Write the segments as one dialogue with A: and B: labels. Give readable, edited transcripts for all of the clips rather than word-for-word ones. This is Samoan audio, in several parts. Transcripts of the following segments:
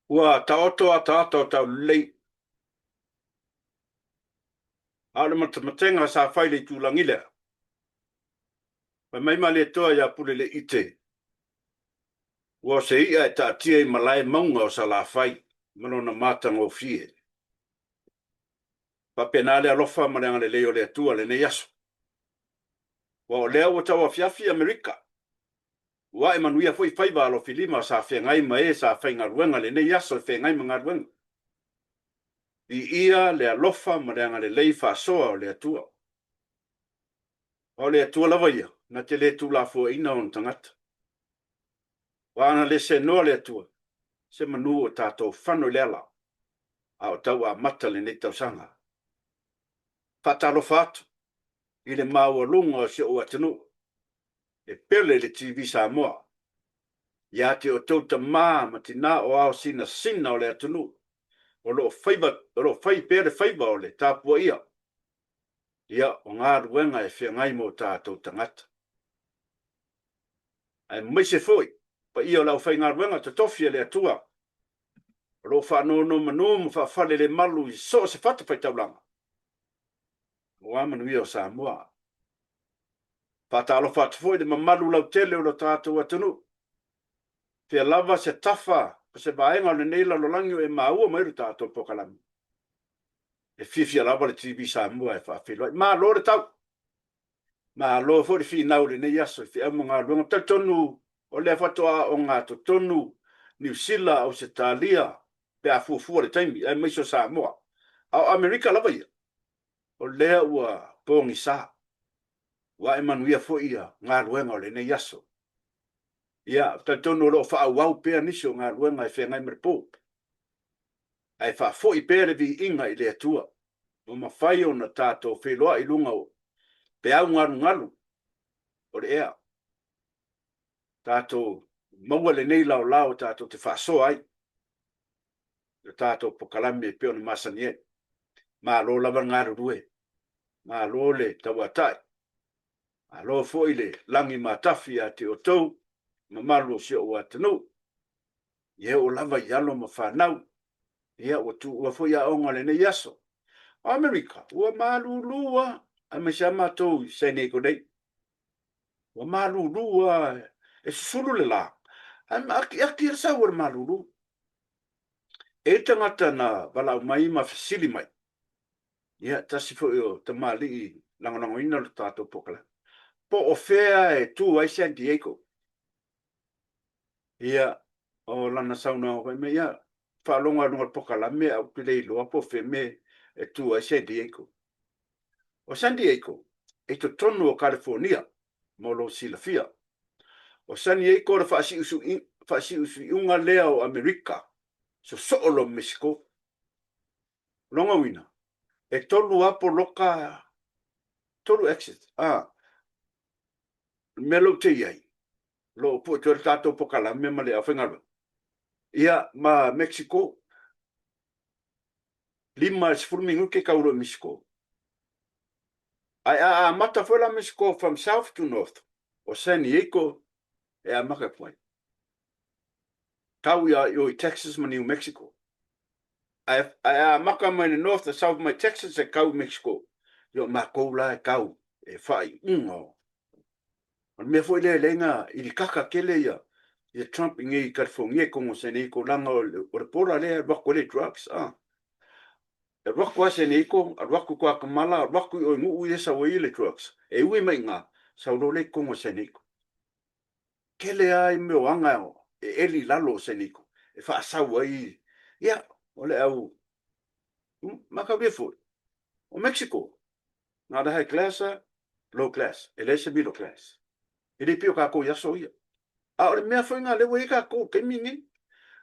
A: Ua taoto ataata o Taulelei, a o le matamatega sa fai i le itulagi lea. Fai mai Malietoa ia Puleleiite, ua o se i'a e taatia i malae mauga o Salafai ma lona matagofie. Faapena le alofa ma le agalelei o le Atua i lenei aso. Aua o lea ua tauafiafi Amerika, ua ae manuia foi faiva alofilima sa feagai ma e sa faigaluega i lenei aso e feagai ma galuega. Viia le alofa ma le agalelei faasoa o le Atua. O le Atua lava ia, na te le tuulafoaiina ona tagata. Aua ana le seanoa le Atua, se manu o tatou fano i le ala, a o tau amata lenei tausaga. Faatalofa atu i le maualuga o si ou atunuu e pele i le TV Samoa, ia te outou tama ma tina o ao sinasina o le atunuu o lo o faiva, o lo o fai pea le faiva o le tapuaia, ia, o galuega e feagai ma o tatou tagata. Aemaise foi paia o le aufaigaluega totofi a le Atua o lo o faanonomanu ma faafalelemalu i so o se fatafaitaulaga aua manuia o Samoa. Faatalofa atu foi i le mamalu lautele o lo tatou atunuu, fea lava se tafa o se vaega o lenei lalolagi o e maua mai lo tatou polokalame. E fiafia lava le TV Samoa e faafeiloai. Malo le tau! Malo foi le finau i lenei aso i feau ma galuega. Ou te talitonu o lea faatoa ogatotonu Niu Sila, Ausetalia pe a fuafua le taimi, aemaise o Samoa. A o Amerika lava ia, o lea ua pogisa, ua ae manuia foi galuega o lenei aso. Ia, ou te talitonu o lo o faaauau pea nisi o galuega e feagai ma le po, ae faafoi pea le viiga i le Atua, ua mafai ona tatou feiloai i luga o peau galugalu o le ea. Tatou maua lenei laolao tatou te faasoa ai le tatou polokalame e pei ona masani ai. Malo lava le galulue, malo le tauatai, malo foi le lagi matafi ia te outou, mamalu o si ou atunuu. Ia e oo lava i alo ma fanau, ia ua tuua foi aoga o lenei aso. O Amerika, ua malulu lava, aemaise lava matou i San Diego nei. Ua malulu lava, e susulu le la, ae maakiaki le sau o le malulu. E i ai tagata na valaau mai ma fesili mai, ia tasi foi o tamalii lagolagoina le tatou polokalame, po o fea e tu ai San Diego. Ia, o lana saunoaga foi mai, ia, faalogo lava i luga o le polokalame ae ou te le iloa po o fea mea e tu ai San Diego. O San Diego, e i totonu o Kalifornia, mo lou silafia. O San Diego o le faasiusiuga lea o Amerika, sosoo loa ma Mesiko. O lona uiga, e tolu lava poloka, tolu exit, a. O le mea lea ou te i ai, o lo o pue atu ai le tatou polokalame ma le aufaigaluega, ia, ma Mexico. 50 minute tau loa i Mexico. Ae a amata foi la Mexico from south to north, o San Diego e amata atu ai. Tau ia i o i Texas ma New Mexico. Ae, ae a amata mai le north a south mai Texas e tau i Mexico. Ia o matou la e tau e faaiuga o O le mea foi lea e leai na ilikaka tele ia ia Trump i nei i California i totonu o San Diego leaga o le, o le border lea e alu atu ai le drugs a. E alu atu lava San Diego, alu atu i Guatemala, alu atu i o i nuu ia e sau ai le drugs, e ui mai i ina, sau loa lea i totonu o San Diego. Tele lava mea o aga e eli i lalo o San Diego e faasau ai, ia, o le au mataulia foi, o Mexico, na o le high class a, low class, e leai se middle class. E le pei o tatou i aso ia. A o le mea foi lena lea ua i ai tatou i le taimi lenei,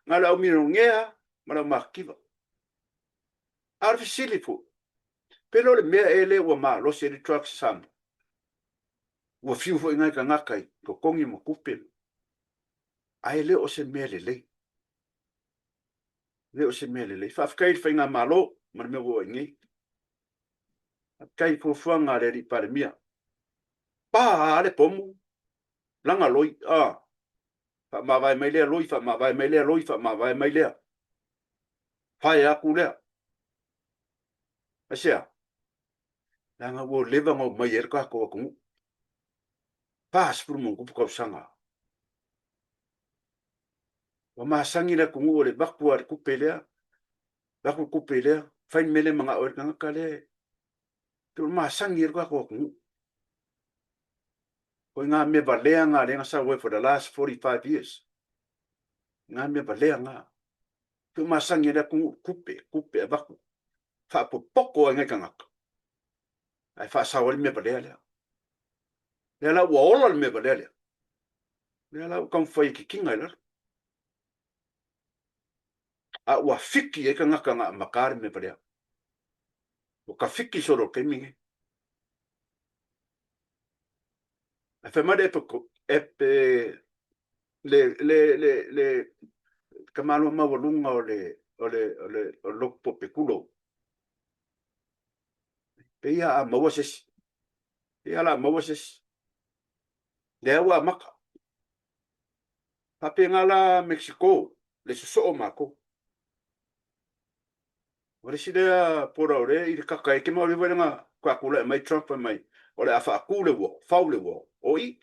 A: na o le au milionea ma le au matitiva. A o le fesili foi, pe le o le mea ea lea ua malosi ai le drugs i Samoa? Ua fiu foi nai tagata i totogi ma tupe, ae le o se mea lelei. Le o se mea lelei. Faafetai i le Faigamalo ma le mea ua oo ai nei. Faafetai i fuafuaga a le Alii Palemia. Pa le pomu, laga loi, a. Faamavae mai lea loi, faamavae mai lea loi, faamavae mai lea. Fire aku lea. Aisea? Leaga ua leva ona omai ai le tatou atunuu. 40+ tausaga. Ua masani le atunuu o le avatu lava o le tupe lea, avatu le tupe lea, fai le mea lea e manao ai le tagata lea. Pei ua masani ai le tatou atunuu. O ituaiga mea valea na lea na sau ai for the last 45 years. Ituaiga mea valea na. Pei ua masani ai le atunuu, tupe, tupe, avatu. Faapopoto ai nai tagata, ae faasao ai le mea valea lea. Lea la ua ola le mea valea lea, lea la ua taumafai e titina i lalo. A ua fiki ai tagata na amata le mea valea. Ua tafiki solo i le taimi lenei. Ae fai mai le epe, le, le, le, le tamaloa maualuga o le, o le, o le, o le lotu pope, tulou. Pei a maua se isi. Pei a la maua se isi. Lea ua amata. Faapena la Mexico, le sosoo matou. O le isi lea border o lea i le kaka e te maoli foi lena faatoa tulai mai Trump fai mai o le a faatu le wall, fau le wall. O i.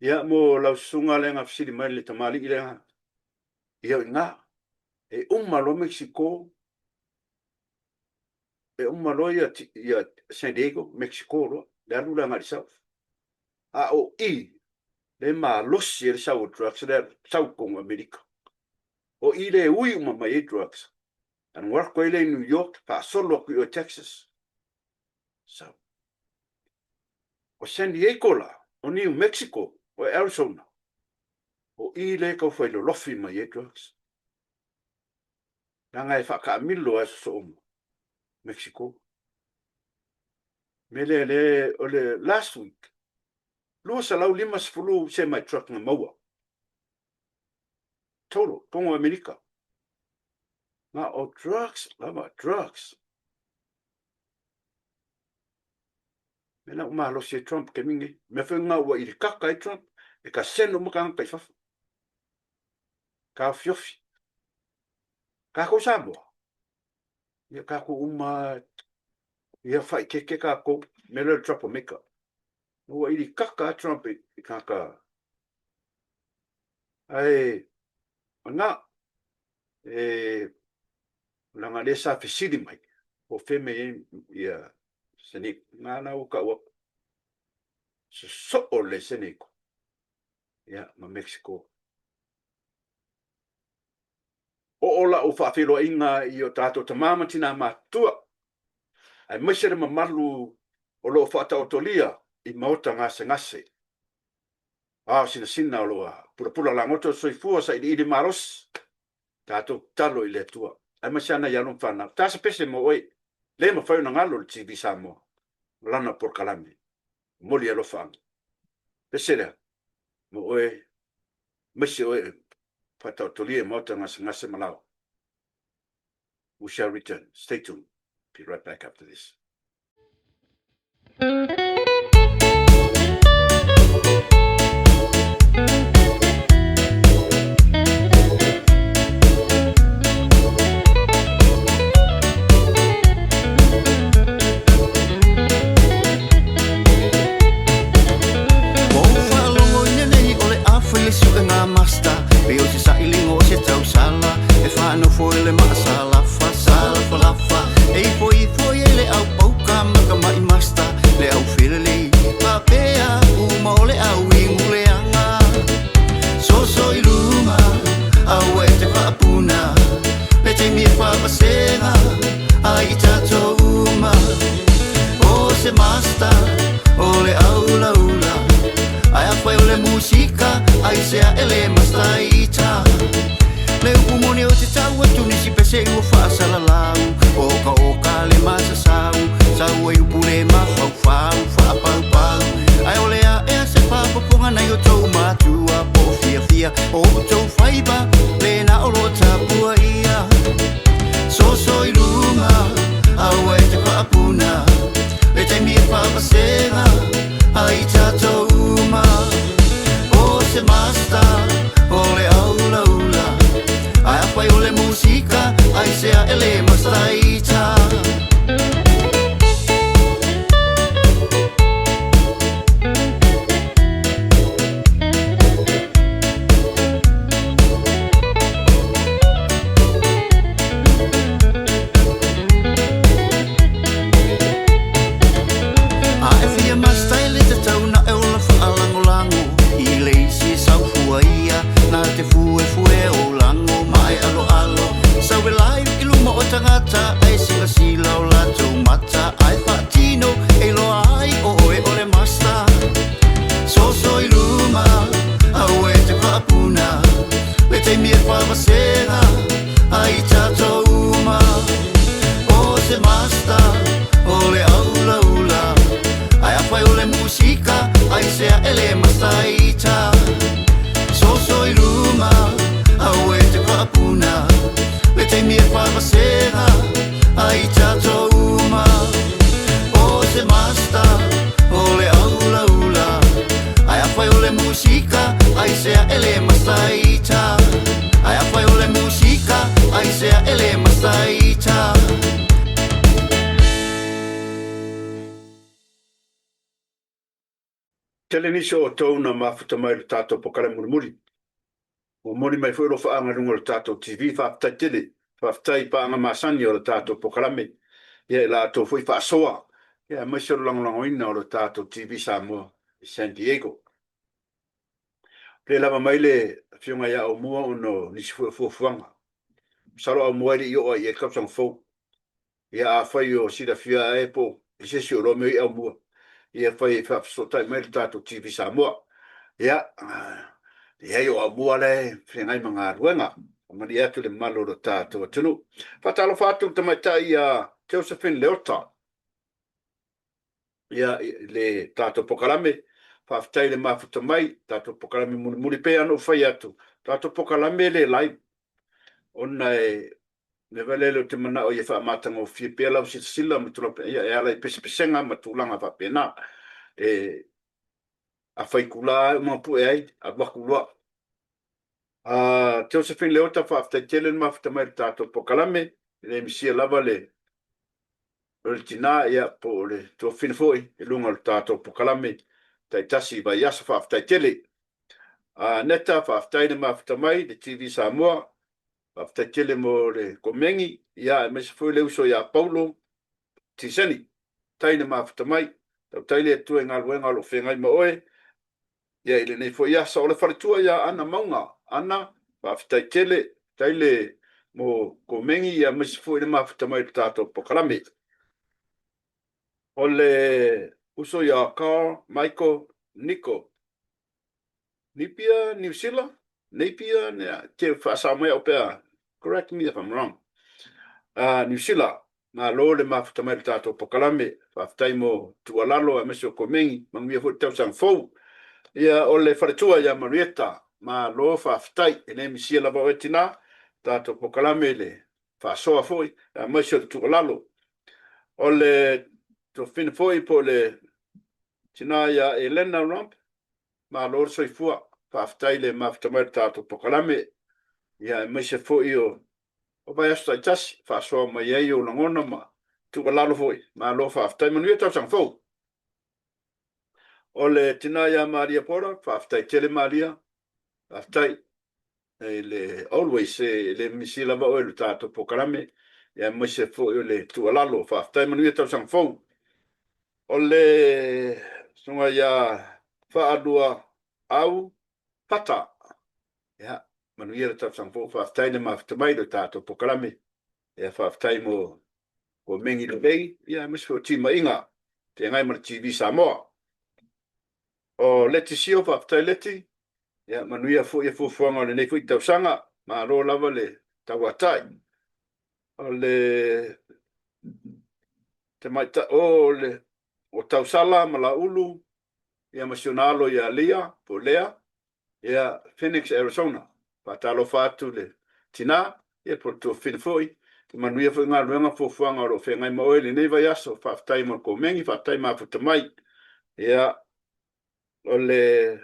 A: Ia mo lau susuga lea na fesili mai le tamalii lea, ia o i ina. E uma loa Mexico, e uma loa ia, ia San Diego, Mexico loa, le alu lea agai i le south. A o i, le malosi ai le sau o drugs lea sau i totonu o Amerika. O i le ui uma mai ai drugs. Alu atu ai lea i New York, faasolo atu i o i Texas. Sau. O San Diego la, o New Mexico, o Arizona, o i lea e tau fai lolofi mai ai drugs. Leaga e faataamilo lava e sosoo ma Mexico. Mea lea le, o le last week, 250 semi truck na maua. Total, totonu o Amerika. Na o drugs lava, drugs. Mea la ua malosi ai Trump taimi nei. Mea foi lena ua ilikaka ai Trump, e kaseno uma tagata i fafo. Taofiofi. Tatou Samoa, ia tatou uma ia faaeteete tatou, mea lea o le troublemaker. Ua ilikaka lava Trump i tagata. Ae, na, e, leaga lea sa fesili mai, po o fea mea i ai ia Senate. Na la ua tau atu, sosoo le Senate, ia, ma Mexico. Oo lau faafeiloaiga i o tatou tama ma tina matutua, aemaise le mamalu o lo o faataotolia i maota gasegase. Ao sinasina o lo o pulapula lagoto le soifua sailiili malosi, tatou tatalo i le Atua, aemaise lava nai alo ma fanau. Ta se pese mo oe, le mafai ona galo le TV Samoa ma lana polokalame. Momoli alofaaga. Pese lea mo oe, aemaise oe e faataotolia i maota gasegase ma laoa. We shall return. Stay tuned. Be right back after this.
B: Ua ou faalogo i lenei o le a fai le suega master Pei o se sailiga o se tausala E faanofo i le maasalafa salafalafa E ifo ifo i ai le au pauka ma ka maʻi master Le au felelei faapea uma o le au iguleaga Soso i luga aua e te faapuna Le taimi e faavasega ai i tatou uma O se master o le aulaula Ae afai o le musika aisea e le master ita Le upu moni ou te tau atu nisi pese ua faasalalau Oka oka le masasau sau ai upu le mafaufau faapaupau Ae o le a ea se faafofoga nai o tou matua po o fiafia o outou faiva lena o lo o tapuaia Soso i luga aua e te faapuna Le taimi e faavasega ai tatou uma O se master o le aulaula Ae afai o le musika tagata ae silasila o latou mata ae faatino e iloa ai o oe o le Master. Soso i luma, aua e te faapuna, le taimi e faavasega ai tatou uma. O se Master o le aulaula, ae afai o le musika, aisea e le masaita. Soso i luma, aua e te faapuna, le taimi e faavasega ai tatou uma. O se Master o le aulaula, ae afai o le musika, aisea e le masaita. Ae afai o le musika, aisea e le masaita.
A: Tele nisi o outou na mafuta mai i le tatou pokale mulimuli. Ua moni mai foi alofaaga i luga o le tatou TV. Faafetai tele. Faafetai i paaga masani o le tatou pokalame, ia i la outou foi faasoa, ia aemaise o le lagolagoina o le tatou TV Samoa i San Diego. Le lava mai le afioga ia Aumua ona o nisi foi o fuafuaga. Masalo Aumua e le i oo lava i ai le tausaga fou. Ia afai o silafia ae po o se isi o iloa mea i Aumua, ia fai e faafesootai mai le tatou TV Samoa. Ia, leai o Aumua la e feagai ma galuega. Faamalie atu i le mamalu o le tatou atunuu. Faatalofa atu i le tamaitai ia Josephine Leota, ia, le tatou pokalame. Faafetai i le mafuta mai, tatou pokalame mulimuli. E pei lava ona ou fai atu, tatou pokalame e le live, ona e mea foi lele ou te manao ia faamatagofie pea lau silasila ma tulaga, ia, e ala i pesepesega ma tulaga faapena. E a fai itula lava e uma ona pue ai, alu atu loa. Josephine Leota, faafetai tele le mafuta mai i le tatou pokalame, e le misia lava le o le tina, ia, po o le tuafafine foi i luga o le tatou pokalame taitasi i vaiaso. Faafetai tele. Neta, faafetai le mafuta mai le TV Samoa. Faafetai tele mo le komeni, ia, aemaise foi le uso ia Paulo Tiseni. Faafetai le mafuta mai. Tautai le Atua i galuega o lo o feagai ma oe, ia, i lenei foi aso. O le faletua ia Ana Mauga. Ana, faafetai tele, faafetai le mo komeni, ia, aemaise foi le mafuta mai i le tatou pokalame. O le uso ia Carl Michael Nico. Nipia, Niu Sila, Napier, te faasao mai au pea, correct me if I'm wrong. Niu Sila, malo le mafuta mai i le tatou pokalame, faafetai mo tuualalo aemaise o komeni, manuia foi le tausaga fou. Ia, o le faletua ia Marieta, malo faafetai, e le misia lava oe tina, tatou pokalame i le faasoa foi, aemaise o le tuualalo. O le tuafafine foi po o le tina ia Elena Rump, Malo le soifua, faafetai le mafuta mai i le tatou pokalame, ia aemaise foi o vaiaso taitasi, faasoa mai ai ou lagona ma tuualalo foi. Malo faafetai, manuia tausaga fou. O le tina ia Maria Porter, faafetai tele Maria, faafetai i le always e le misi lava oe i le tatou pokalame, ia aemaise foi o le tuualalo. Faafetai, manuia tausaga fou. O le susuga ia Faalua Au Pata. Ia, manuia le tausaga fou. Faafetai le mafuta mai i le tatou pokalame. Ia, faafetai mo komeni lelei, ia, aemaise foi o timaiga feagai ma le TV Samoa. O Leti Sio, faafetai Leti. Ia, manuia foi ia fuafuaga o lenei foi tausaga. Malo lava le tauatai. O le tamaitai, o le o Tausala ma Laulu, ia ma si ona alo ia Lia, po o Lea, ia Phoenix, Arizona. Faatalofa atu le tina, ia po o le tuafafine foi. Ia manuia foi galuega fuafuaga o lo o feagai ma oe i lenei vaiaso. Faafetai mo le komeni, faafetai mafuta mai. Ia, o le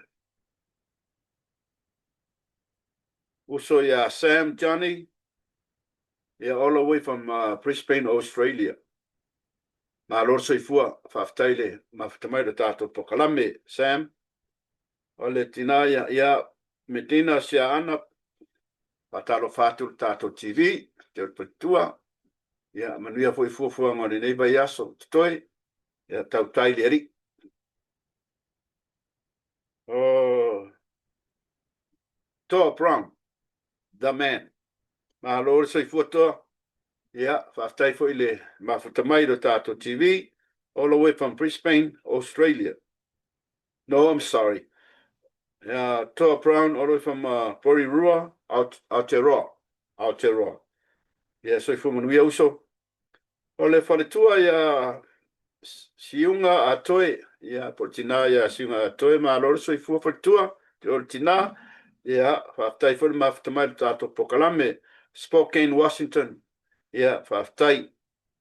A: uso ia Sam Johnny, ia all the way from Brisbane, Australia. Malo le soifua, faafetai le mafuta mai i le tatou pokalame, Sam. O le tina ia, ia Medina Siaana, faatalofa atu i le tatou TV, te o le faletua. Ia, manuia foi fuafuaga o lenei vaiaso totoe. Ia, tautai le Alii. O Toa Brown, the man. Malo le soifua Toa. Ia, faafetai foi le mafuta mai i lo tatou TV, all the way from Brisbane, Australia. No, I'm sorry. Toa Brown, all the way from Porirua, Aotearoa. Aotearoa. Ia, soifua manuia uso. O le faletua ia Siuga a Toe, ia, po o le tina ia Siuga a Toe, malo le soifua faletua, te o le tina. Ia, faafetai foi le mafuta mai i le tatou polokalame. Spokane, Washington. Ia, faafetai.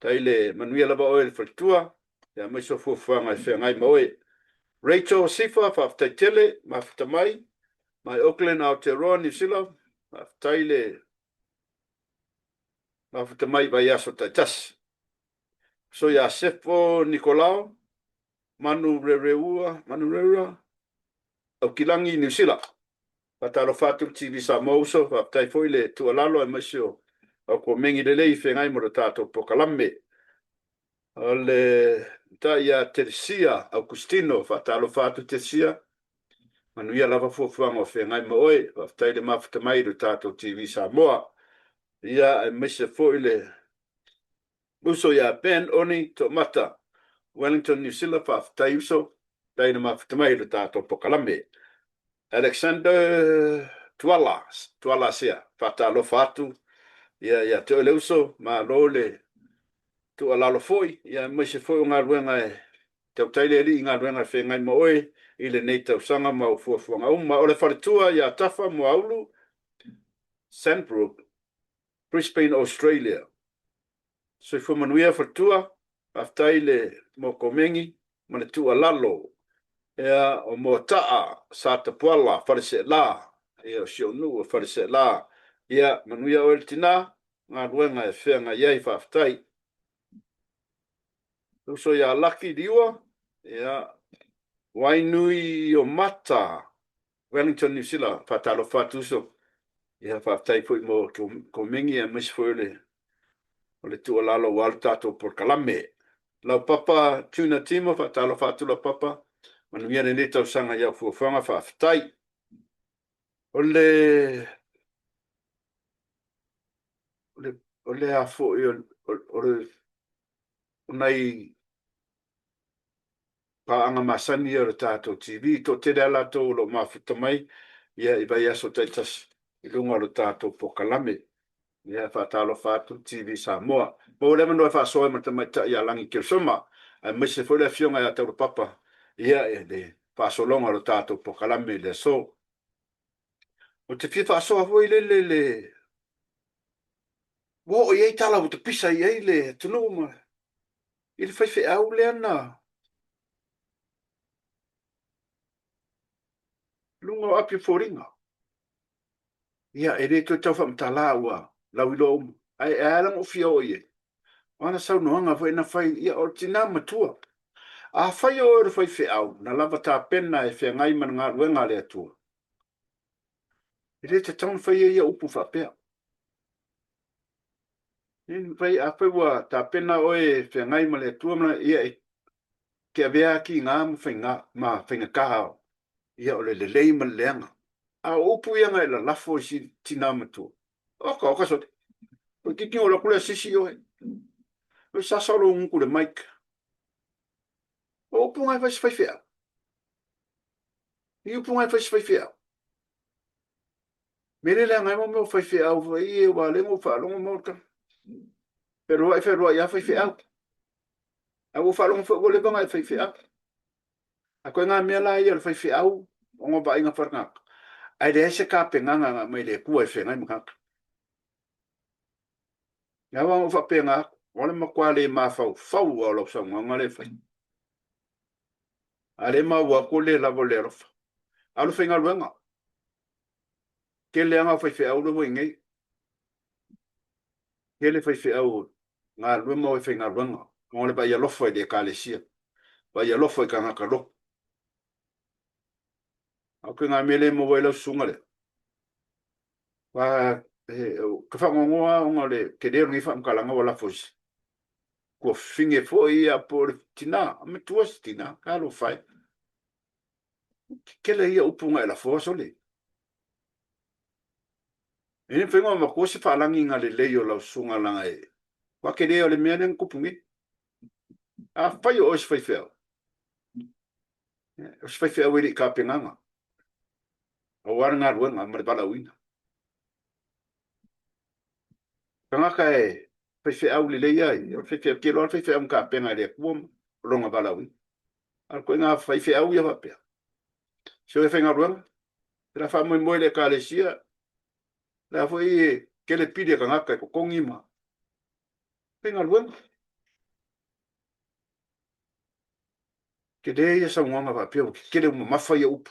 A: Tai le manuia lava oe le faletua, ia aemaise o fuafuaga e feagai ma oe. Rachel Sifa, faafetai tele, mafuta mai, mai Auckland, Aotearoa, Niu Sila, faafetai le mafuta mai i vaiaso taitasi. So ia Sefo Nikolao, Manu Rereua, Manu Rereua, Aukilagi, Niu Sila. Faatalofa atu le TV Samoa uso, faafetai foi le tuualalo aemaise o au komeni lelei i feagai ma le tatou polokalame. O le matai ia Telesia Augustino, faatalofa atu Telesia, manuia lava fuafuaga o feagai ma oe, faafetai le mafuta mai i le tatou TV Samoa. Ia, aemaise foi le uso ia Ben Oni Toomata, Wellington, New Zealand, faafetai uso, faafetai le mafuta mai i le tatou polokalame. Alexander Tuala, Tuala Sea, faatalofa atu ia ia te oe le uso, malo le tuualalo foi, ia aemaise foi o galuega e tautai le Alii i galuega e feagai ma oe i lenei tausaga ma au fuafuaga uma. O le faletua ia Tafa Muaulu, Sandbrook, Brisbane, Australia. Soifua manuia faletua, faafetai le mo komeni ma le tuualalo. Ia, o Moataa, Satapuala, Faleseela, ia o si ou nuu o Faleseela. Ia, manuia oe le tina, galuega e feagai ai, faafetai. Uso ia Laki Liua, ia, Wainui o Mata, Wellington, New Zealand, faatalofa atu uso. Ia, faafetai foi mo komeni aemaise foi o le o le tuualalo aua le tatou polokalame. Laupapa Tuna Timo, faatalofa atu Laupapa, manuia lenei tausaga i au fuafuaga, faafetai. O le o le o le a foi o o le o nai paaga masani ia o le tatou TV, toatele lava latou o lo o mafuta mai ia i vaiaso taitasi i luga o le tatou polokalame. Ia, faatalofa atu le TV Samoa. Maua le avanoa e faasoa ai ma le tamaitai ia Lagi Keresoma, aemaise foi le afioga ia Taulapapa, ia, i le faasologa o le tatou polokalame i le aso. Ou te fia faasoa foi lele le ua oo i ai tala ua tapisa i ai le atunuu ma i le faifeau lea na luga o api o foliga. Ia, e le toe tau faamatala ua lauiloa uma. Ae e ala ona ou fia oo i ai, o ana saunoaga foi na fai, ia, o le tina matua. Afai o oe o le faifeau na lava tapena e feagai ma le galuega a le Atua, e le tatau ona faia ia upu faapea. E mafai, afai ua tapena oe e feagai ma le Atua, ma, ia, e te avea kiga ma faiga, ma faigata, ia, o le lelei ma le leaga. A o upu ia na e lalafo i si tina matua. Oka, oka sole. O titi o la kule sisi oe. O sasa lo nguku le mic. O upu ngai fai se faifeau. I upu ngai fai se faifeau. Me le leaga ai mo mea o faifeau foi e ua le ngo faalogo mo ka. Feluai feluai a faifeau. A ua faalogo foi ua leva ngai faifeau. A koe ngā mea la ia o le faifeau o ngā vaaiga wharekaka. Ae leai se kapenaga nga mai le Atua e feagai ma tagata. Ngā wā o whapenga aku, o le matua le mafaufau o lau saunoaga le fai. A le maua aku le lava o le alofa. A o le faigaluega. Tele anga o faifeau le ua i nei. Tele faifeau galulue ma o e faigaluega. O le vaai alofa i le Ekalesia. Vaai alofa i tagata lotu. A o ke ngā mea le maua ai lau susuga lea. Wā, he, ka whaangongoa ona o le tele o lenei faamatalaga ua lafo i kua fine foi ia po o le tina, a matua se tina, talofa e. Kele ia upu na e lafoa sole. E le mafai ona avatua se faalagiga lelei o lau susuga leaga e. Whakere o le mea lea na tupu nei. Afai o oe se faifeau, o se faifeau e le i tapenaga, aua le galuega ma le valaauina. Tagata e faifeau lelei ai, o le faifeau, te iloa le faifeau na tapena e le Atua ma lona valaauina. A o le ituaiga faifeau ia faapea, se o e faigaluega, se la faamoemoe i le Ekalesia, la foi e tele pili a tagata e totogi ma faigaluega. Tele ia saunoaga faapea ua tetele ua mamafa ia upu.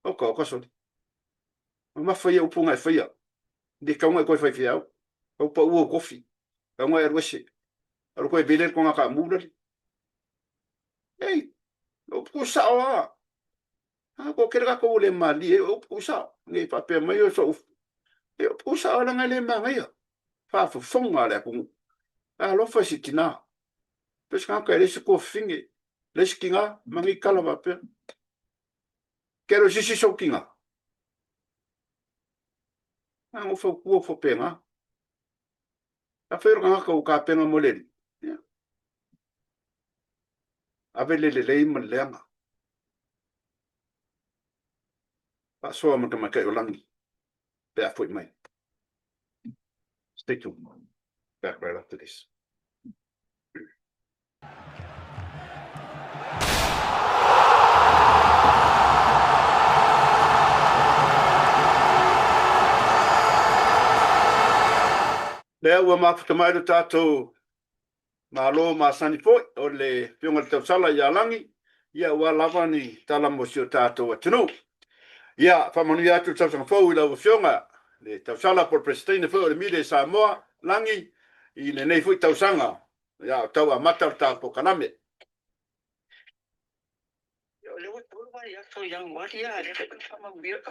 A: Oka, oka sole. Mamafa ia upu na e faia. Le tatau ona e toe faifeau. Tau pau ou tofi. Tatau ona e alu ese. Alu toe vele le toga taamu lale. Ei, o upu tuusao lava. A ko kele tatou ua le malie, o upu tuusao. Nei faapea mai o sou. E upu tuusao leaga e le manaia. Faafofoga a le atunuu. Alofa i se tina. Pei se tagata e leai se tuafafine, leai se tina, ma nei tala faapea. Ke alu e sisi sou tina. Na ona ou fautua faapena. Afai o le tagata ua tapena mo le Alii, ia, ave le lelei ma le leaga. Faasoa ma tamaitai o lagi pe a foi mai. Stay tuned. Back right after this. Lea ua mafuta mai lo tatou Malo masani foi o le Afioga i le Tausala ia Lagi, ia aua lava ni tala mo si o tatou atunuu. Ia, faamanuia atu le tausaga fou i lau Afioga le Tausala po o le Peresetene foi o le Mile Samoa, Lagi, i lenei foi tausaga, ia o tau amata le ta polokalame.
C: O lea ua tolu vaiaso o Ianuari a lea foi na faamanuia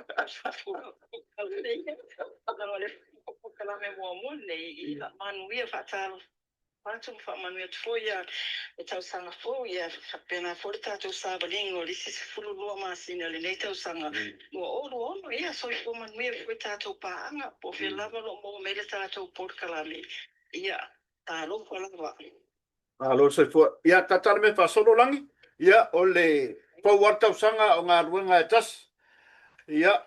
C: polokalame muamua lenei i faamanuia faatalofa atu ma faamanuia atu foi le tausaga fou ia faapena foi le tatou savaliga o le isi 12 masina o lenei tausaga 2026. Ia soifua manuia foi tatou paaga po o fea lava o lo o maua mai le tatou polokalame. Ia talofa lava.
A: Malo le soifua. Ia, tatala mea faasolo Lagi. Ia, o le pau lava le tausaga o galuega e tasi. Ia,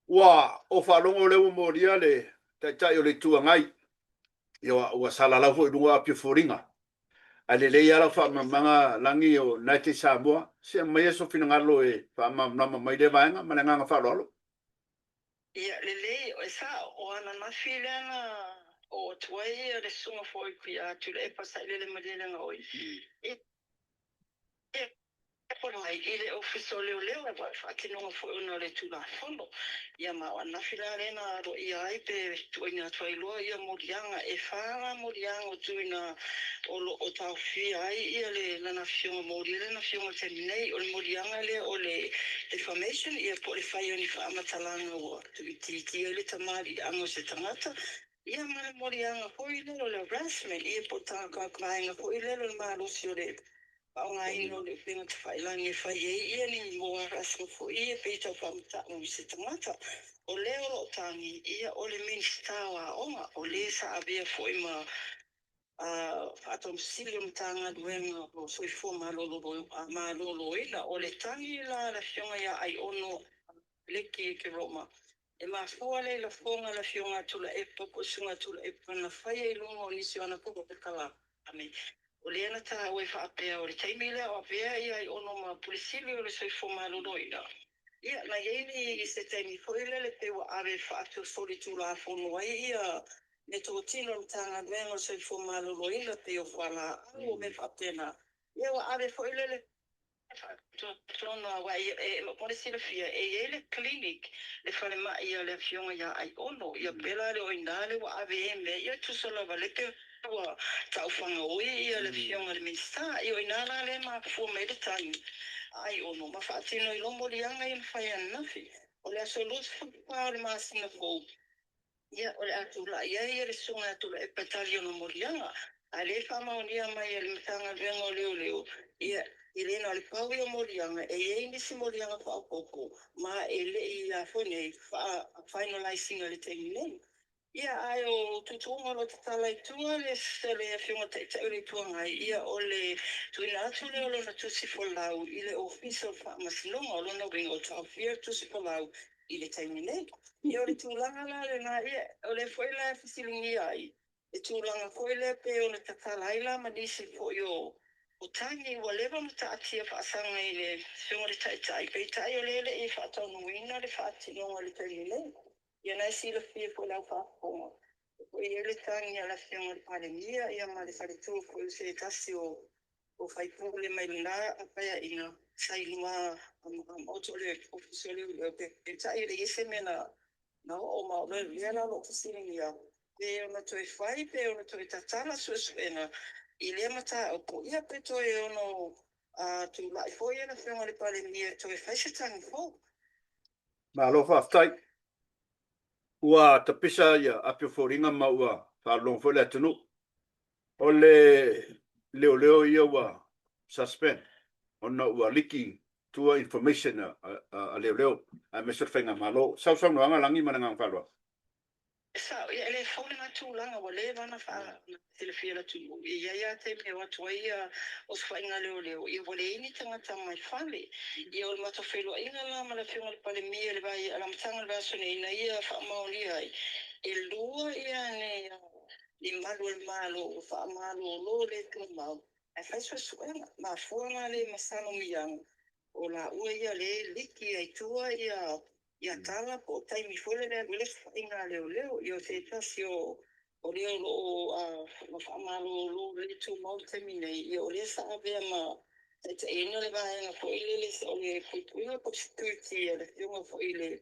A: ua ou faalogo lea ua molia le Taitai o le Itu Agai. Ia, ua salalau foi i luga o Apia Foliga. Ae lelei lava lau faamalamalamaga Lagi o United Samoa. Se aumaia sou finagalo e faamalamalama mai lea vaega ma le agaga faaaloalo.
C: Ia lelei, e sao, o ananafi lea na oo atu ai le susuga foi ia Tuilaepa Sailele Malielegaoi i i le Ofisa o Leoleo aua o le faatinoga foi ona o le Tulafono. Ia ma o ananafi la lea na aloaia ai pe tuuina atu ai loa ia moliaga. E fa la moliaga o tuuina o lo o taofia ai ia le lana afioga molia lana afioga i le taimi nei. O le moliaga lea o le defamation ia po o le fai o ni faamatalaga ua tuuitiitia ai le tamaliiaga o se tagata, ia ma le moliaga foi lea o le harassment ia po o le vaega foi lea o le malosi o le faaaogaina o le upega tafailagi e fai ai ia ni mo harassment foi ia pei tau faamatau i se tagata. O lea o lo o tagi ia o le Minisita o Aoga, o le sa avea foi ma Faatonu Sili o Matagaluega o Soifua Maloloina. O le tagi la a le Afioga ia Aiono Leki Keroma, e mafua lea i lafoga a le Afioga a Tuilaepa po o le Susuga a Tuilaepa na faia i luga o nisi o ana polokalame. O lea na taua e faapea o le taimi lea o avea ia Aiono ma Pule Sili o le Soifua Maloloina, ia na i ai se taimi foi lele pei ua ave faatolitulafono ai ia meatotino a le Matagaluega o le Soifua Maloloina pei o fualaau o mea faapena. Ia ua ave foi lele faatulafono aua e mo le silafia e i ai le clinic, le falemai a le Afioga ia Aiono. Ia pei la o i ina lea ua ave ai mea ia tusa lava lea pei ua taufaga-oi ia le Afioga i le Minisita. Ia o i ina la lea e mafua mai ai le tagi a Aiono ma faatino ai loa moliaga ia na fai ananafi. O le aso 24 o le masina fou, Ia, o le a tulai ai le Susuga ia Tuilaepa e tali ona moliaga. A le faamaonia mai e le Matagaluega o Leoleo, ia, e le na o le pau ia o moliaga, e i ai nisi moliaga faaopoopo, ma e le i a foi nei faa-finalize ina i le taimi nei. Ia, ae o tuutuuga o lo o tatala i tua le le Afioga Taitai o le Itu Agai, ia o le tuuina atu lea o lona tusi folau i le Ofisa o Faamasinoga. O lona uiga, ua taofia le tusi folau i le taimi nei. Ia o le tulaga la lena, ia o lea foi la e fesiligia ai le tulaga foi lea pei ona tatala ai la ma nisi foi o o tagi ua leva ona taatia faasaga i le Afioga i le Taitai, peitai o lea e le i faataunuuina le faatinoga i le taimi nei. Ia na e silafia foi i lau faafofoga, ua i ai le tagi a le Afioga i le Palemia ia ma le faletua foi o se tasi o o faipule mai lena paeaiga sa i luma maota o le Ofisa o Leoleo, peitai e leai se mea na na oo ma o lea la o lo o fesiligia pe ona toe fai pe ona toe tatala suesuega i lea mataupu, ia pe toe ono tulai foi le Afioga i le Palemia e toe fai se tagi fou.
A: Malo faafetai. Ua tapisa ia api o foliga ma ua faalologo foi le atunuu. O le leoleo ia ua suspend ona ua liki tua information a leoleo aemaise o le faigamalo. Sau saunoaga Lagi ma le agaga faaaloalo.
C: E sao, ia e le fou lena tulaga ua leva ona faasilafia e le atunuu, e i ai lava taimi e o atu ai ia osofaiga leoleo, ia ua leai ni tagata mai fale. Ia o le matou feiloaiga la ma le Afioga i le Palemia i le vai, le amataga o le vaiaso nei ina ia faamaonia ai, e lua ia ni malu o le Malo ua faamalolo le tumau ae fai suesuega. Mafua la le masalomiaga o laua ia lea e liki ai tua ia ia tala po o taimi foi lele e alu ai le osofaiga a leoleo. Ia o se tasi o o lea o lo o faamalolo le tumau i le taimi nei, ia o lea sa avea ma taitaiina le vaega foi lele o le puipuiga po o le security a le afioga foi i le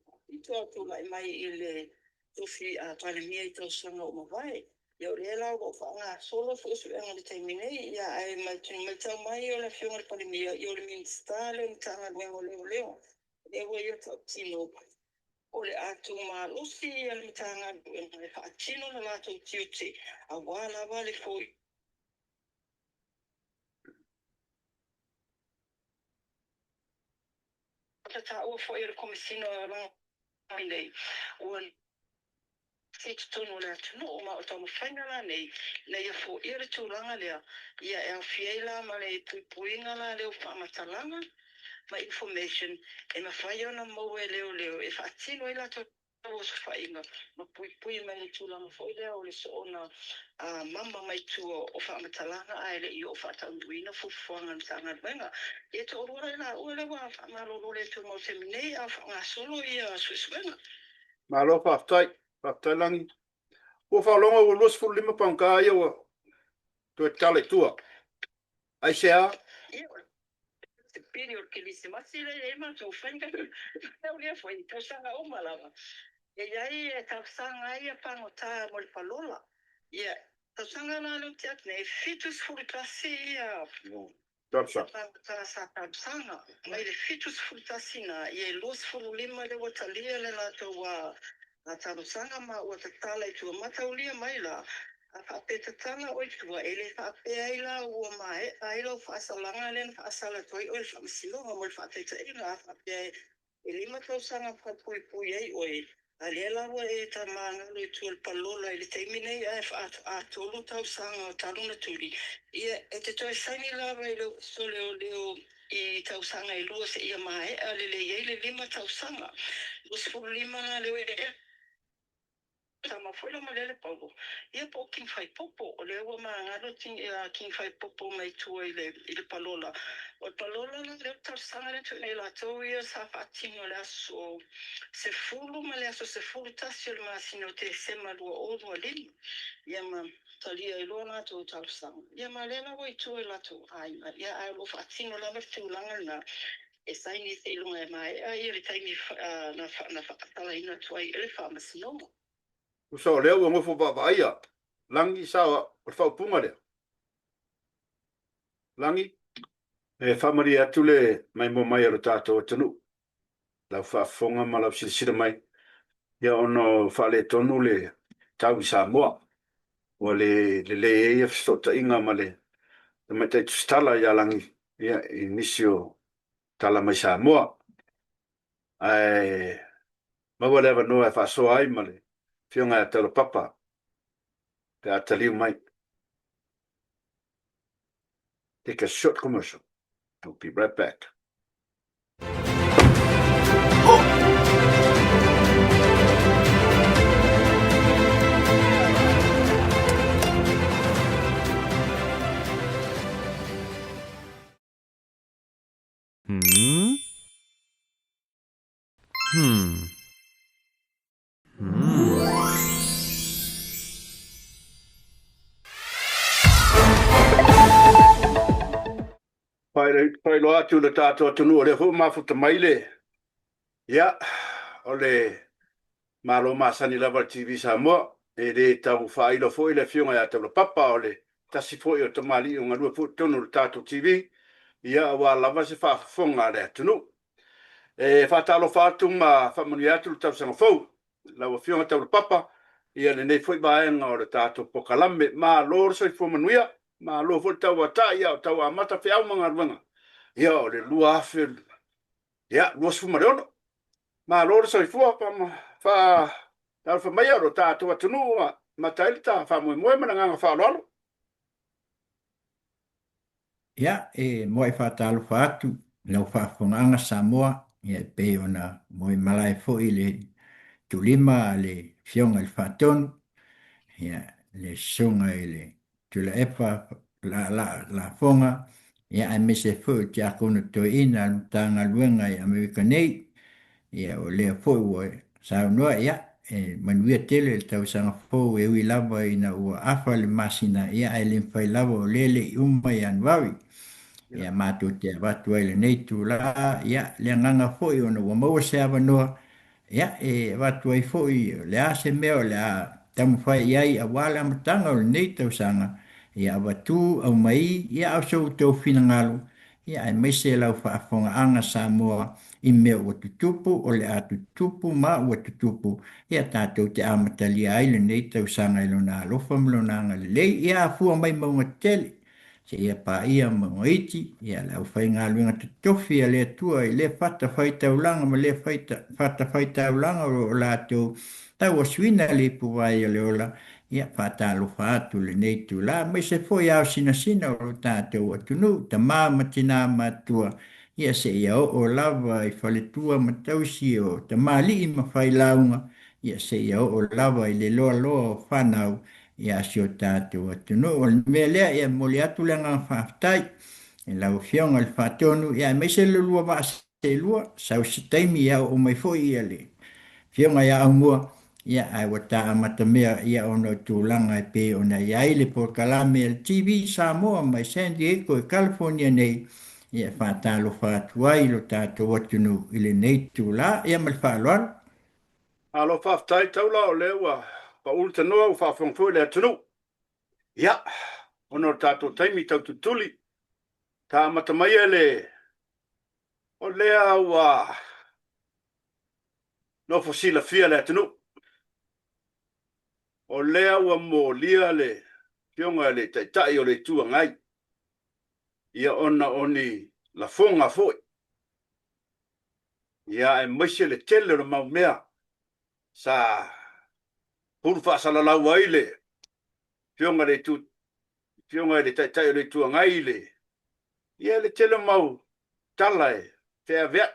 C: Faapito a tulai mai i le tofi Palemia i tausaga ua mavae. Ia o lea la ua faagasolo suesuega i le taimi nei, ia ae matau mai o le Afioga i le Palemia, ia o le Minisita lea o le Matagaluega o Leoleo, lea ua ia tautino o le a tumalosi ia le Matagaluega e faatino le latou tiute aua lava le foia taua foi e le Komesina o Lagi nei ua i totonu o le atunuu, ma o le taumafaiga la nei ina ia foia le tulaga lea, ia e aofia ai la ma le puipuiga la lea o faamatalaga ma information e mafai ona maua e leoleo e faatino ai latou osofaiga ma puipui mai le tulaga foi lea o le soona mama mai tua o faamatalaga ae le i oo faataunuuina fuafuaga a le Matagaluega. Ia e toalua la i laua lea ua faamalolo le tumau i le taimi nei a o faagasolo ia suesuega.
A: Malo faafetai. Faafetai Lagi. Ua faalogo ua 25 paugata ia ua toe tatala i tua. Aisea?
C: Ia, o le pili o le Kerisimasi lea e i ai matou faiga. Tau lea foi i tausaga uma lava. E i ai e talosaga ai ia pagota mo le palola. Ia, tausaga la lea ou te atu nei, e 71 ia Talosaga sa talosaga mai le 71 na, ia e 25 lea ua talia le latou talosaga ma ua tatala i tua. Mataulia mai la, a faapea e tatala oe i tua, e le faapea ai la ua maea ai lau faasalaga lea na faasala atu ai oe i le faamasinoga mo le faataitaiga. A faapea e E 5 tausaga faapuipui ai oe, a lea la ua e tamagalo i tua o le palola i le taimi nei ae faatolu tausaga talu ona tuli, ia e te toe saini lava i le Ofisa o Leoleo i tausaga e lua seia maea lelei ai le 5 tausaga. 25 la lea ua e. Tama foi la malele Paulo, ia po o King Faipopo, o lea ua magalo King Faipopo mai tua i le i le palola. O le palola la lea o le talosaga lea na tuuina ia latou ia sa faatino i le aso 10 ma le aso 11 o le masina o Tesema 2025, ia ma talia ai loa latou talosaga. Ia ma lea la ua i tua i latou aiga, ia ae o lo o faatino lava le tulaga lena e saini seiloga e maea ia le taimi na faatalaina atu ai e le Faamasinoga.
A: Tusa o lea ua nofo vaavaaia Lagi sa o le faaupuga lea. Lagi. E faamalie atu le maimoa mai a lo tatou atunuu, lau faafofoga ma lau silasila mai, ia ona o faaletonu le tau i Samoa, ua le lelei ai ia fesootaiga ma le tamaitai tusitala ia Lagi, ia i nisi o tala mai Samoa. Ae maua le avanoa e faasoa ai ma le Afioga ia Taulapapa pe a taliu mai. Take a short commercial. We'll be right back.
D: Hmm? Hmm. Hmm.
A: Faailoa atu le tatou atunuu o lea foi ua mafuta mai le, ia, o le Malo masani lava le TV Samoa. E le tau faailo foi le Afioga ia Taulapapa o le tasi foi o tamalii o galue foi i totonu o le tatou TV, ia, aua lava se faafofoga a le atunuu. E faatalofa atu ma faamanuia atu le tausaga fou i lau Afioga Taulapapa, ia lenei foi vaega o le tatou polokalame. Malo le soifua manuia, malo foi le tauatai a o tau amata feau ma galuega, ia o le 2026. Malo le soifua, faatalofa maia o lo tatou atunuu ua amata ai le ta faamoemoe ma le agaga faaaloalo.
E: Ia, e muai faatalofa atu i lau faafofogaaga Samoa, ia e pei ona moemalae foi le tulima a le Afioga i le Faatonu, ia, le Susuga i le Tuilaepa Laalaa Lafoga, ia aemaise foi o Tiakono Toeaina a le Matagaluega i Amerika nei. Ia, o lea foi ua saunoa, ia, e manuia tele le tausaga fou e ui lava ina ua afa le masina, ia, ae le mafai lava o lea e le i uma Ianuari. Ia, matou te avatu ai i lenei itula, ia, le agaga foi ona ua maua se avanoa, ia, e avatu ai foi o le a se mea o le a taumafai i ai aua le amataga o lenei tausaga, ia avatu, aumai, ia, a o so outou finagalo, Ia, aemaise lau faafofogaaga Samoa i mea ua tutupu, o le a tutupu ma ua tutupu, ia tatou te amatalia ai lenei tausaga i Lona alofa ma Lona agalelei. Ia afua mai mauga tetele, seia paia mauga iti, ia le aufaigaluega totofi a le Atua i lea fatafaitaulaga ma lea fatafaitaulaga o lo o latou tauasuina le ipuvai o le ola, Ia, faatalofa atu i lenei itula, aemaise foi ao sinasina o lo tatou atunuu, tama ma tina matutua, ia seia oo lava i faletua ma tausi o tamalii ma failauga, ia seia oo lava i le loaloa o fanau ia si o tatou atunuu. O le mea lea, ia momoli atu le agaga faafetai i lau Afioga i le Faatonu, ia aemaise le lua vaa seelua, sau se taimi ia oo mai foi ia le Afioga ia Aumua, ia ae ua ta amatamea ia ona o tulaga e pei ona i ai le polokalame a le TV Samoa mai San Diego i California nei, ia e faatalofa atu ai lo tatou atunuu i lenei itula. Ia ma le faaaloalo.
A: Malo faafetai Taula o lea ua pau le tanoa ua faafofoga foi le atunuu. Ia, ona o le tatou taimi tau tulituli, ta amata maia le O lea ua nofo silafia le atunuu, o lea ua molia le Afioga i le Taitai o le Itu Agai, ia ona o ni lafoga foi, ia aemaise le tele o le mau mea sa pulu faasalalau ai le Afioga i le Itu, Afioga i le Taitai o le Itu Agai i le Ia le tele o mau tala e feaveai,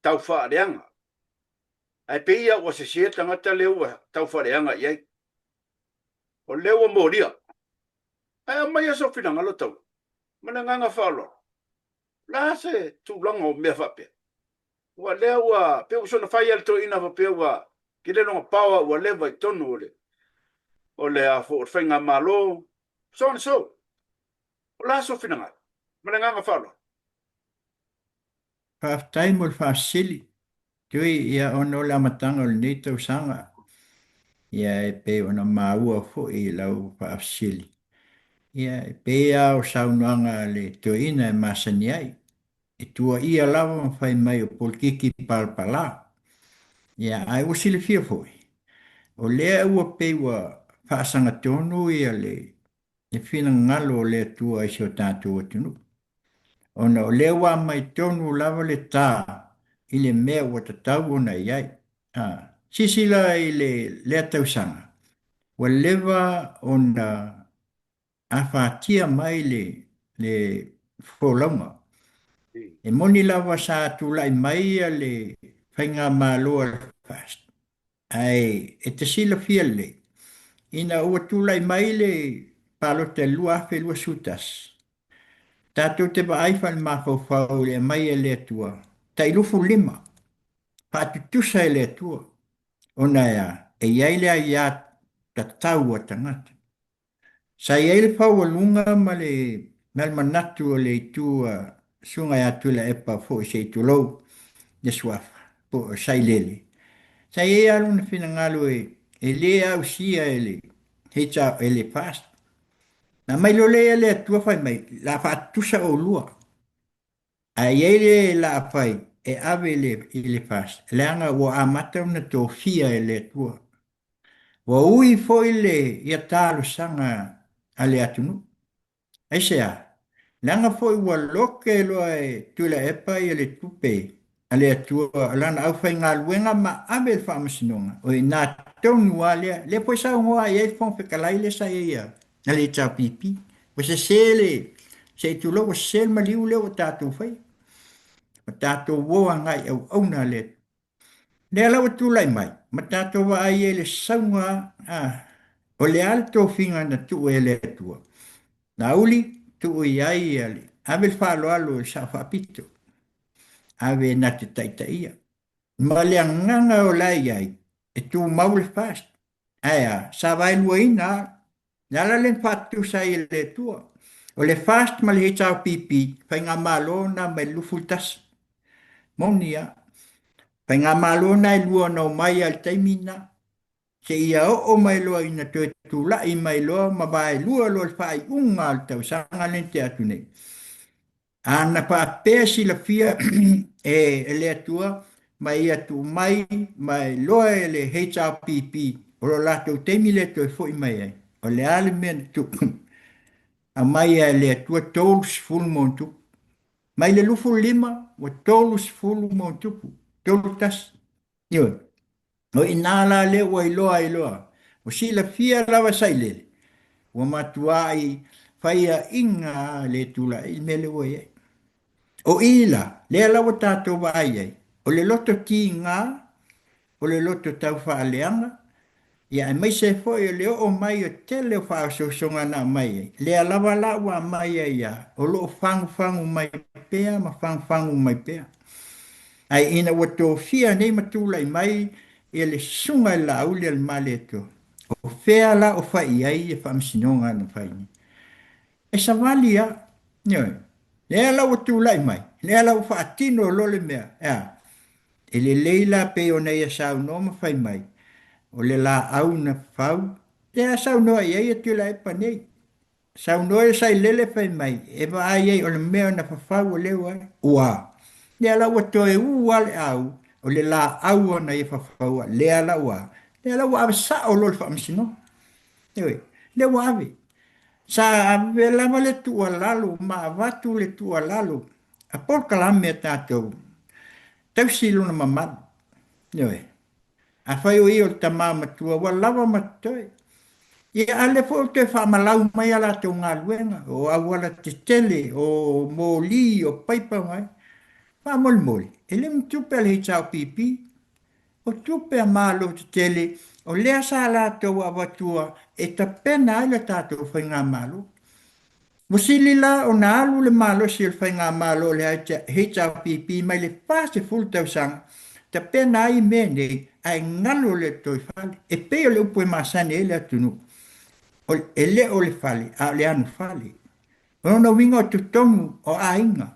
A: tau faaleaga. Ae pei ia ua sese le tagata lea ua tau faaleaga i ai. O lea ua molia. Ae aumaia sou finagalo taula, ma le agaga faaaloalo. O le a se tulaga o mea faapea? Ua lea ua, pei ua soona fai lava le toeaina faapea ua tele lona power ua leva i totonu o le, o le, a foi, o le faigamalo, so and so. O le a sou finagalo? Ma le agaga faaaloalo.
E: Faafetai mo le faasili, Tui, ia ona o le amataga o lenei tausaga, ia e pei ona maua foi i lau faafesili, ia e pei lava o saunoaga a le toeaina e masani ai, e tuuaia lava ma fai mai o polokiki palapala. Ia ae ua silafia foi, o lea ua pei ua faasagatonu ia le le finagalo o le Atua i si o tatou atunuu, ona o lea ua aumai tonu lava le ta i le mea ua tatau ona i ai. A. Silasila i le lea tausaga, ua leva ona afatia mai le le folauga. E moni lava sa tulai mai le faigamalo a le FAST, ae e te silafia lelei, ina ua tulai mai le palota i le 2021, tatou te vaai faale-mafaufau i le aumai e le Atua, tai 25, faatutusa e le Atua, ona e a? E i ai le aia tatau a tagata. Sa i ai le faualuga ma le ma le manatu o le itu a Susuga ia Tuilaepa foi se i tulou le suafa po o Sailele. Sa i ai lava lona finagalo e e le ausia e le e le FAST. Na aumai loa lea e le Atua fai mai, o le a faatutusa oulua. Ae i ai le laa fai e ave i le, i le FAST, leaga ua amata ona tofia e le Atua. Ua ui foi le ia talosaga a le atunuu. Aisea? Leaga foi ua loke loa e Tuilaepa ia le tupe a le Atua o lana aufaigaluega ma ave i le faamasinoga, o i ina tonu lava lea, lea foi saunoa i ai le Fofoga Fetalai lea sa i ai a le HRPP. Ua sese le, se i tulou, ua sese le maliu lea ua tatou faia. Ua tatou o agai i auauna a le Atua. Lea la ua tulai mai ma tatou vaai ai i le sauga a, o le a le tofiga na tuu e le Atua. Laauli, tuu i ai le, ave le faaaloalo i le Sao Faapito, ave na te taitaia. Ma le agaga o la e i ai, e tumau le FAST. Ae a, sa vaeluaina lava. Le ala lea na faatutusa ai e le Atua. O le FAST ma le HRPP, faigamalo na mai le 21. Moni lava. Faigamalo na e lua na omai lava i le taimi lena. Seia oo mai loa ina toe tulai mai loa ma vaelua loa le faaiuga o le tausaga lea na tea atu nei. A na faapea silafia e le Atua ma ia tuu mai ma iloa e le HRPP o lo latou taimi lea e toe foi mai ai, o le a le mea na tupu? Aumai lava e le Atua 30+. Mai le 25 ua 30+, 31. Ioe. O i ina la lea ua iloa ai loa, ua silafia lava Sailele, ua matuai faiaina le tulai i le mea lea ua i ai. O i la, lea la ua tatou vaai ai, o le loto tiga, o le loto taufaaleaga, ia aemaise ai foi o le oo mai o tele o faaosoosoga na aumai ai, lea lava la ua aumai ai lava, o lo o fagufagu mai pea ma fagufagu mai pea. Ae ina ua tofia nei ma tulai mai ia le Susuga i le Laauli a le Malietoa, o fea la o fai i ai ia faamasinoga na fai nei? E savali lava. Ioe. Lea la ua tulai mai, lea la ua faatino loa le mea, e a? E lelei la pei ona ia saunoa ma fai mai, o le laau na fau, lea saunoa i ai ia Tuilaepa nei. Saunoa le Sailele fai mai, e vaai ai o le mea na fafau o lea ua ua. Lea la ua toe u lava le au, o le laau ana ia fafaua, lea la ua, lea la ua ave sao loa le faamasinoga. Ioe, lea ua ave. Sa ave lava le tuualalo ma avatu le tuualalo a polokalame a tatou, tausi lona mamalu. Ioe. Afai o ia o le tama matua, ua lava ma totoe. Ia, a o lea foi ua toe faamalau mai a latou galuega, o auala tetele, o moli, o paipa ma ai. Faamolemole, e le o ni tupe a le HRPP, o tupe a Malo tetele, o lea sa latou avatua e tapena ai le tatou faigamalo. Ua sili la ona alu le malosi o le faigamalo o le HRPP mai le 40 tausaga, tapena ai mea nei ae galo le toe fale. E pei o le upu e masani ai le atunuu, e le o le fale a o le anofale. O lona uiga o totonu o aiga.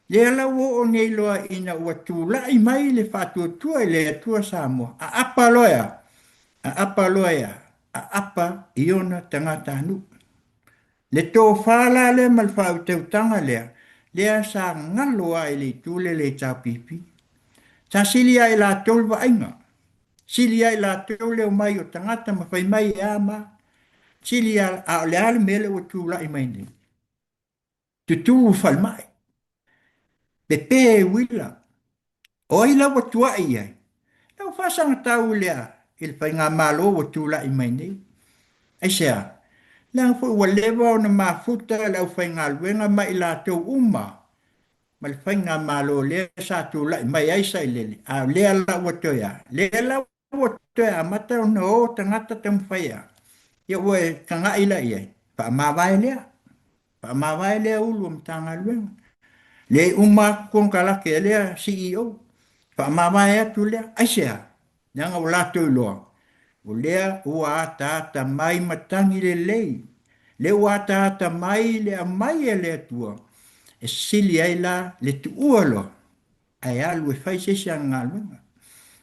E: Lea la ua oo nei loa ina ua tulai mai le faatuatua i le Atua Samoa, aapa loa e a? Aapa loa e a? Aapa i ona tagatanuu. Le tofa la lea ma le faautautaga lea, lea sa galo lava i le itu lea i le HRPP. Sa sili lava i latou le vaaiga, sili lava i latou le omai o tagata ma fai mai e a ma a. Sili lava, a o le a le mea lea ua tulai mai nei? Tutulu falemai, pepe uila. O ai la ua tuai i ai? faasagatau i le a? I le faigamalo ua tulai mai nei. Aisea? Leaga foi ua leva ona mafuta le aufaigaluega ma i latou uma ma le faigamalo lea sa tulai mai ai Sailele, a o lea la ua toe a? Lea la ua toe amata ona o tagata taumafai a, ia ua e tagai la i ai, faamavae lea, faamavae lea Ulu o Matagaluega. Lea e uma atu konekarate a lea CEO, faamavae atu lea. Aisea? Leaga ua latou iloa, o lea ua ataata mai matagi lelei, lea ua ataata mai le aumai a le Atua, e sili ai la le tuua loa ae alu e fai se isi ana galuega.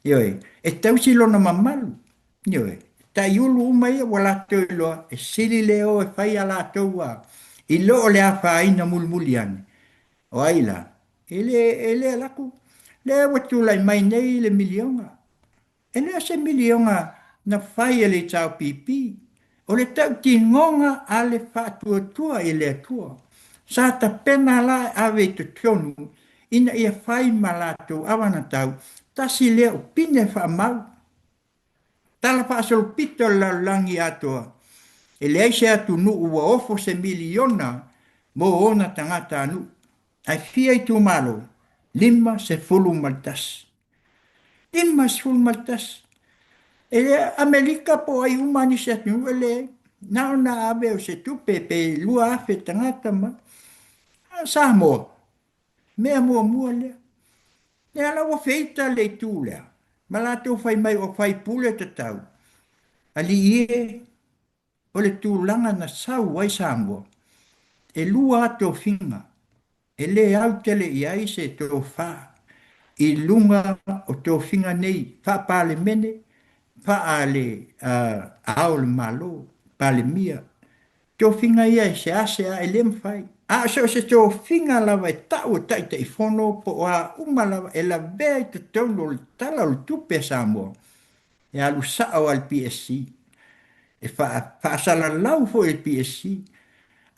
E: Ioe, e tausi lona mamalu. Ioe, taiulu uma ia ua latou iloa, e sili le o e fai a latou a, i lo o le afaina mulimuli ane. O ai la? E le, e le alu atu. Lea ua tulai mai nei le miliona. E le o se miliona na fai e le HRPP, o le tautinoga a le faatuatua i le Atua. Sa tapena la e ave i totonu ina ia fai ma latou avanatau, tasi lea o pine faamau. Tala faasolopito a le lalolagi atoa, e leai se atunuu ua ofo se miliona mo ona tagatanuu. Ae fia itumalo? 51. 51. E le Amerika po o ai uma nisi atunuu e leai. Na ona ave o se tupe pe 2,000 tagata ma Samoa, mea muamua lea. Lea la ua feita le itu lea, ma latou fai mai o faipule tatau. Alii e, o le tulaga na sau ai Samoa, e lua lava tofiga e le au tele i ai se tofa i luga o tofiga nei faa-Palemene, faa-Ao o le Malo, Palemia. Tofiga ia e seasea e le mafai. A o so o se tofiga lava e tau e Taitaifono po o a uma lava e lavea i totonu o le Tala o le Tupe a Samoa, e alu sao lava i le PSC. E faasalalau foi e le PSC.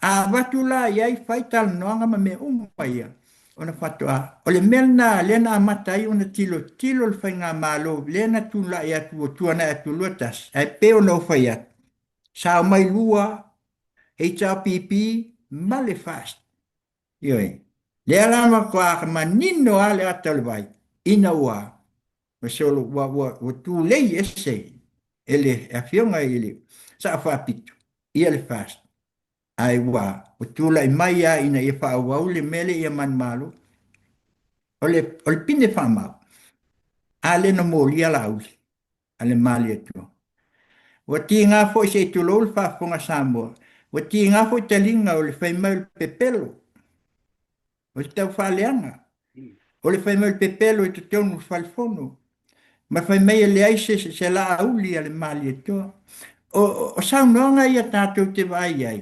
E: A avatu la i ai fai talanoaga ma mea uma ia, ona faatoa. O le mea lena lea na amata ai ona tilotilo le faigamalo lea na tulai atu ua tuanai atu 21, ae pei ona ou fai atu, sa omai lua HRPP ma le FAST. Ioe. Lea la matua manino lava le ata o le vai ina ua solo ua, ua, ua tulei ese e le afioga i le Sao Faapito ia le FAST. Ae ua, ua tulai mai lava ina ia faaauau le mea lea ia manumalo. O le, o le pine faamau, a lea na molia Laauli a le Malietoa. Ua tiga foi se i tulou le faafofoga Samoa, ua tiga foi taliga o le fai mai o le pepelo, o le taufaaleaga, o le fai mai o le pepelo i totonu o le falefono, ma fai mai e leai se, se laauli a le Malietoa. O, o, o saunoaga ia tatou te vaai ai,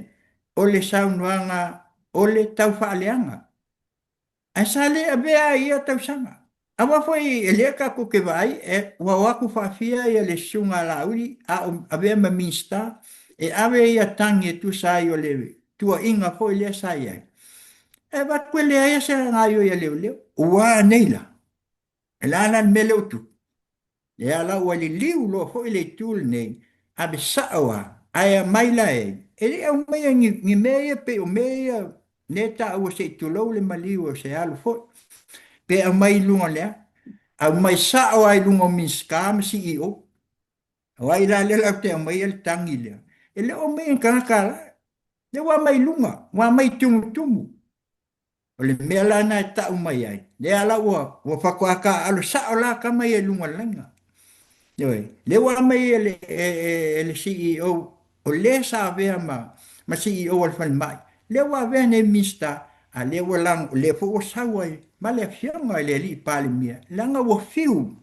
E: o le saunoaga o le taufaaleaga. Ae sa le avea ai ia tausaga. Aua foi e lea tatou te vaai, e, ua o atu faafia ia le susuga a Laauli a o avea ma Minisita e ave ia tagi e tusa ai o le tuuaiga foi lea sa i ai. E avatu e leai se gaoioi a leoleo. Ua a nei la? E le a la le mea lea ua tupu? Lea la ua liliu loa foi le itu lenei, ave sao lava, ae aumai la e, e le i aumaia ni, ni mea ia pei o mea ia lea e taua se i tulou le maliu o se alu foi. Pe aumai i luga o le a? Aumai sao lava i luga o Minisita ma CEO. O ai la lea latou te aumaia le tagi lea? E le o aumaia e ni tagata la. Lea ua aumai i luga, ua aumai tumutumu. O le mea la lena e tau mai ai, lea la ua, ua faatoa taaalo sao la tama ia i luga o le laina. Ioe, lea ua aumai e le, e, e, e le CEO, o le sa avea ma, ma CEO a le falemai, lea ua avea nei Minisita, a lea ua lago, lea foi ua sau ai ma le afioga i le alii Palemia, leaga ua fiu.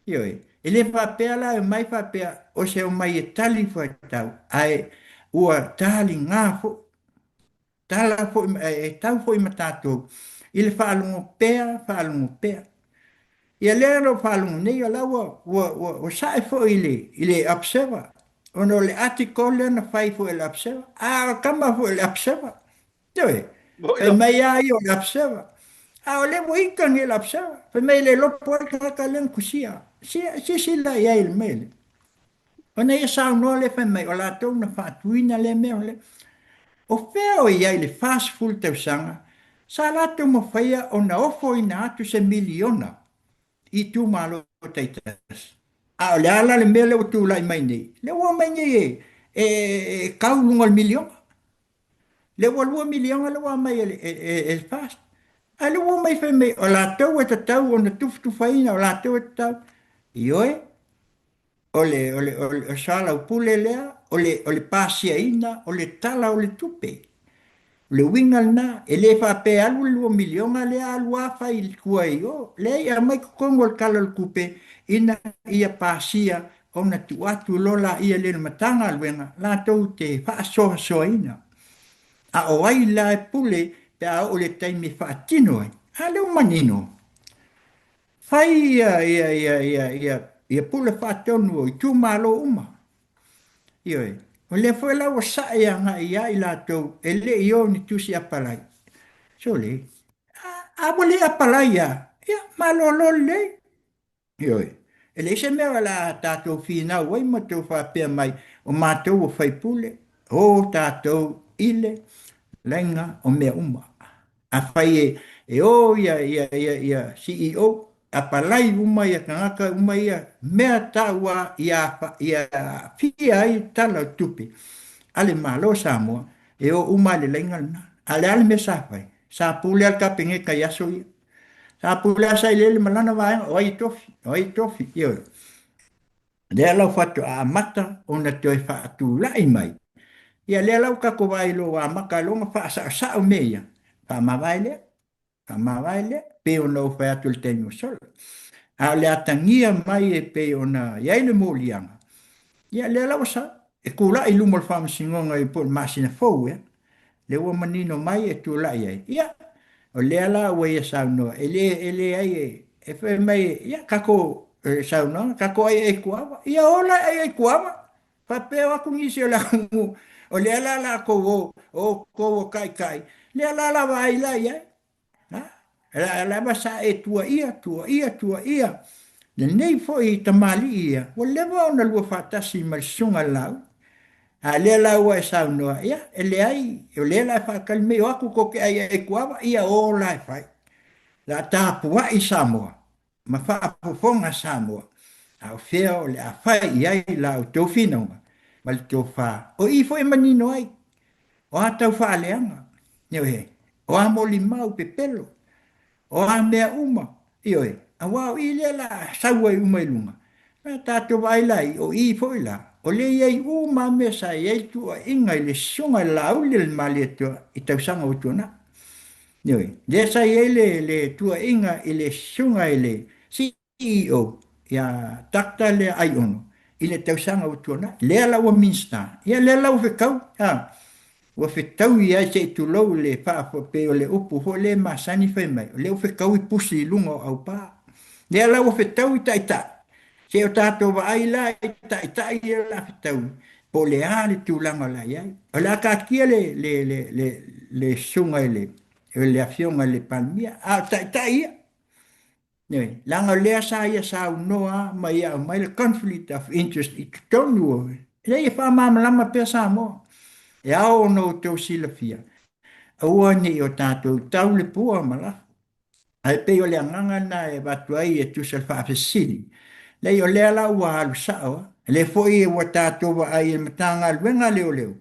E: Ioe, e le faapea la e omai faapea o se omai e tali fuaitau, ae ua taliga foi. Tala foi, e tau foi ma tatou i le faalogo pea, faalogo pea. Ia lea na ou faalogo nei, o la ua, ua, ua, ua sae foi i le, i le Observer, ona o le article lea na fai foi e le Observer, a o tama foi o le Observer. Ioe, fai mai lava ia o le Observer. A o lea ua ita nei le Observer, fai mai e le lopo ai le tagata lea na tusia. Silasila i ai i le mea lea. Ona ia saunoa lea fai mai o latou na faatuina lea mea o lea. O fea o i ai le 40 tausaga sa latou mafaia ona ofoina atu se miliona i itumalo taitasi. A o le a la le mea lea ua tulai mai nei? Lea ua omai nei e kau i luga o le miliona. Lea ua 2 miliona lea ua aumai e le FAST. A lea ua omai fai mai o latou e tatau ona tufatufaina, o latou e tatau. Ioe, o le, o le, o le soalaupule lea, o le, o le pasiaina o le Tala o le Tupe. O le uiga lena, e le faapea e alu le 2 miliona lea alu lava fai i tua i o. Leai, e aumai i totonu o le Tala o le Tupe ina ia pasia ona tuu atu loa laia lea i le Matagaluega latou te faasoasoaina. A o ai la e pule pe a oo i le taimi e faatino ai? A lea ua manino, fai ia, ia, ia, ia, ia, ia pule faatonu o itumalo uma. Ioe, o lea foi la ua sae agai ia i latou e le i o i ni tusi apalai. Sole, a, a ua le apalai lava, ia malolo lelei. Ioe, e leai se mea o le a tatou finau ai ma tou faapea mai, o matou o faipule, o tatou i le laina o mea uma. Afai e, e o ia, ia, ia, ia CEO, apalai uma ia tagata uma ia, mea taua ia, ia aafia ai Tala o Tupe a le Malo o Samoa, e o uma lava i le laina lena. A o le a le mea sa fai? Sa pule lava le Kapeneta i aso ia. Sa pule lava Sailele ma lana vaega, o ai e tofi, o ai e tofi, ioe. Lea la ua faatoa amata ona toe faatulai mai. Ia lea la ua tatou vaai loa ua amata loa ona faasaosao mea ia, faamavae lea, faamavae lea, pei ona ou fai atu i le taimi ua sola. A o le atagia mai e pei ona i ai le moliaga, ia lea la ua sau, e tulai i luma o le Faamasinoga po o le masina fou ea. Lea ua manino mai e tulai ai. Ia, o lea la ua ia saunoa, e le, e leai e, e fai mai, ia, tatou e, saunoaga, tatou aiai tuaava. Ia o la e aiai tuaava. Faapea o atu nisi o le atunuu, o lea la latou o, o outou o taitai, lea la la vaai la i ai. A lava sa e tuaia, tuaia, tuaia lenei foi tamalii ia, ua leva ona lua faatasi ma le Susuga i le Laauli. A lea la ua e saunoa, ia, e leai, o lea la e faatali mai, o atu tou te aiai tuava, ia o la e fai. O le a tapuai Samoa ma faafofoga Samoa, a o fea o le a fai i ai la outou finauga ma le tofa, o i foi e manino ai, o a tau faaleaga, ioe, o a molimau pepelo, o a mea uma, ioe, aua o i lea la a sau ai uma i luga, a tatou vaai la i o i foi la, o lea e i ai uma lava mea sa i ai le tuuaiga i le Susuga i le Laauli a le Malietoa i tausaga ua tuanai. Ioe, lea sa i ai le, le tuuaiga i le Susuga i le CEO ia Doctor lea Aiono i le tausaga ua tuanai. Lea la ua Minisita, ia lea la ua fetau, a, ua fetaui ai se i tulou le faa, pei o le upu foi lea e masani fai mai, o lea ua fetaui pusi i luga o aupa. Lea la ua fetaui taitai, se i o tatou vaai la i taitai ia o le a fetaui, po o le a le tulaga o le a i ai. O le a taatia le, le, le, le, le susuga i le, le Afioga i le Palemia, a o taitai ia, Ioe, leaga o lea sa ia saunoa ma ia aumai le conflict of interest i totonu o, leai e faamalamalama pea Samoa. E ao ona outou silafia, aua ne i o tatou tau le pua ma lafo. Ae pei o le agaga lena e avatu ai e tusa le faafesili. Leai o lea la ua alu sao lava. O lea foi ua tatou vaai i le Matagaluega a Leoleo,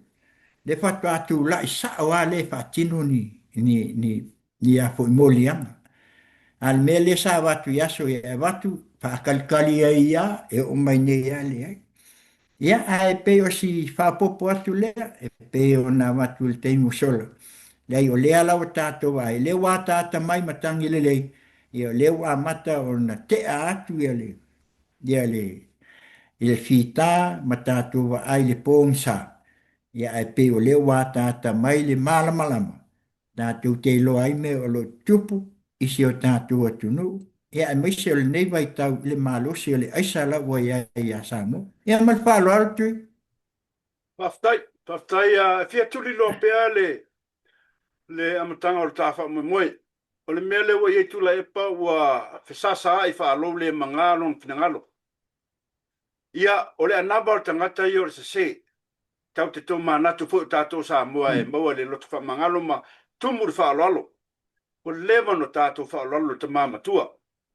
E: lea faatoa tulai sao lava lea e faatino ni, ni, ni, ni a foi moliaga. A o le mea lea sa avatu i aso ia, e avatu faatalitali ai lava, e oo mai nei lava e leai. Ia, ae pei o si faaopoopo atu lea, e pei ona avatu i le taimi ua sola. Leai, o lea la ua tatou vaai, lea ua ataata mai matagi lelei, ia o lea ua amata ona tea atu ia le, ia le, i le fita ma tatou vaai i le pogisa, ia ae pei o lea ua ataata mai le malamalama tatou te iloa ai mea o lo o tutupu i si o tatou atunuu, ia aemaise o lenei vaitau i le malosi o le aisa la ua i ai ia Samoa. Ia ma le faaaloalo Tui.
A: Faafetai, faafetai. E fia tuliloa pea le le amataga o le ta faamoemoe. O le mea lea ua i ai Tuilaepa ua fesasaai faalou le maga lona finagalo. Ia, o le anava o le tagata ia o le sese. Tau te tomanatu foi o tatou Samoa e maua i le loto faamagalo ma tumu i le faaaloalo. Ua leva ona tatou faaaloalo i le tama matua,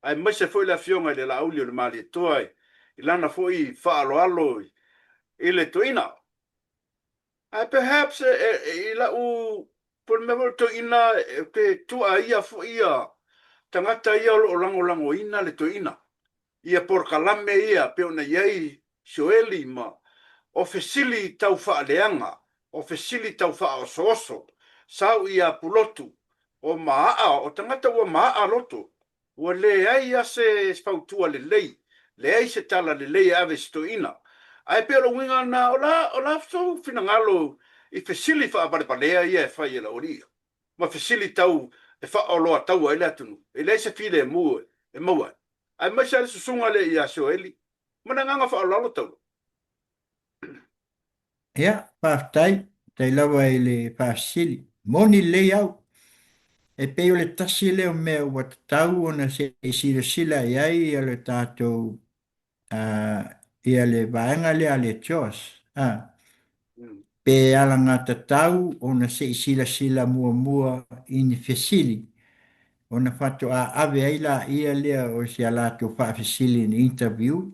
A: aemaise foi le afioga i le Laauli o le Malietoa i lana foi faaaloalo i le toeaina. Ae perhaps i lau, po o le mea foi o le toeaina, ou te tuuaia foi ia tagata ia o lo o lagolagoina le toeaina, ia polokalame ia pei ona i ai Sioeli ma o fesili tau faaleaga, o fesili tau faaosooso, sau ia Pulotu, o maaa, o tagata ua maaa loto, Ua leai lava se fautua lelei, leai se tala lelei e ave i se toeaina. Ae pei o le uiga lena, o le a, o le a sou finagalo i fesili faavalevalea ia e fai e le aualii ia, ma fesili tau e faaoloataua ai le atunuu, e leai se filemu e maua ai. Aemaise lava le susuga lea ia Sioeli. Ma le agaga faaaloalo Taula.
E: Ia, faafetai, faafetai lava i le faafesili. Moni lelei au, e pei o le tasi lea o mea ua tatau ona se i silasila i ai ia le tatou ia le vaega lea a le CHOGM, a, pe alagatatau ona se i silasila muamua i ni fesili ona faatoa ave ai laia lea o si a latou faafesili i ni interview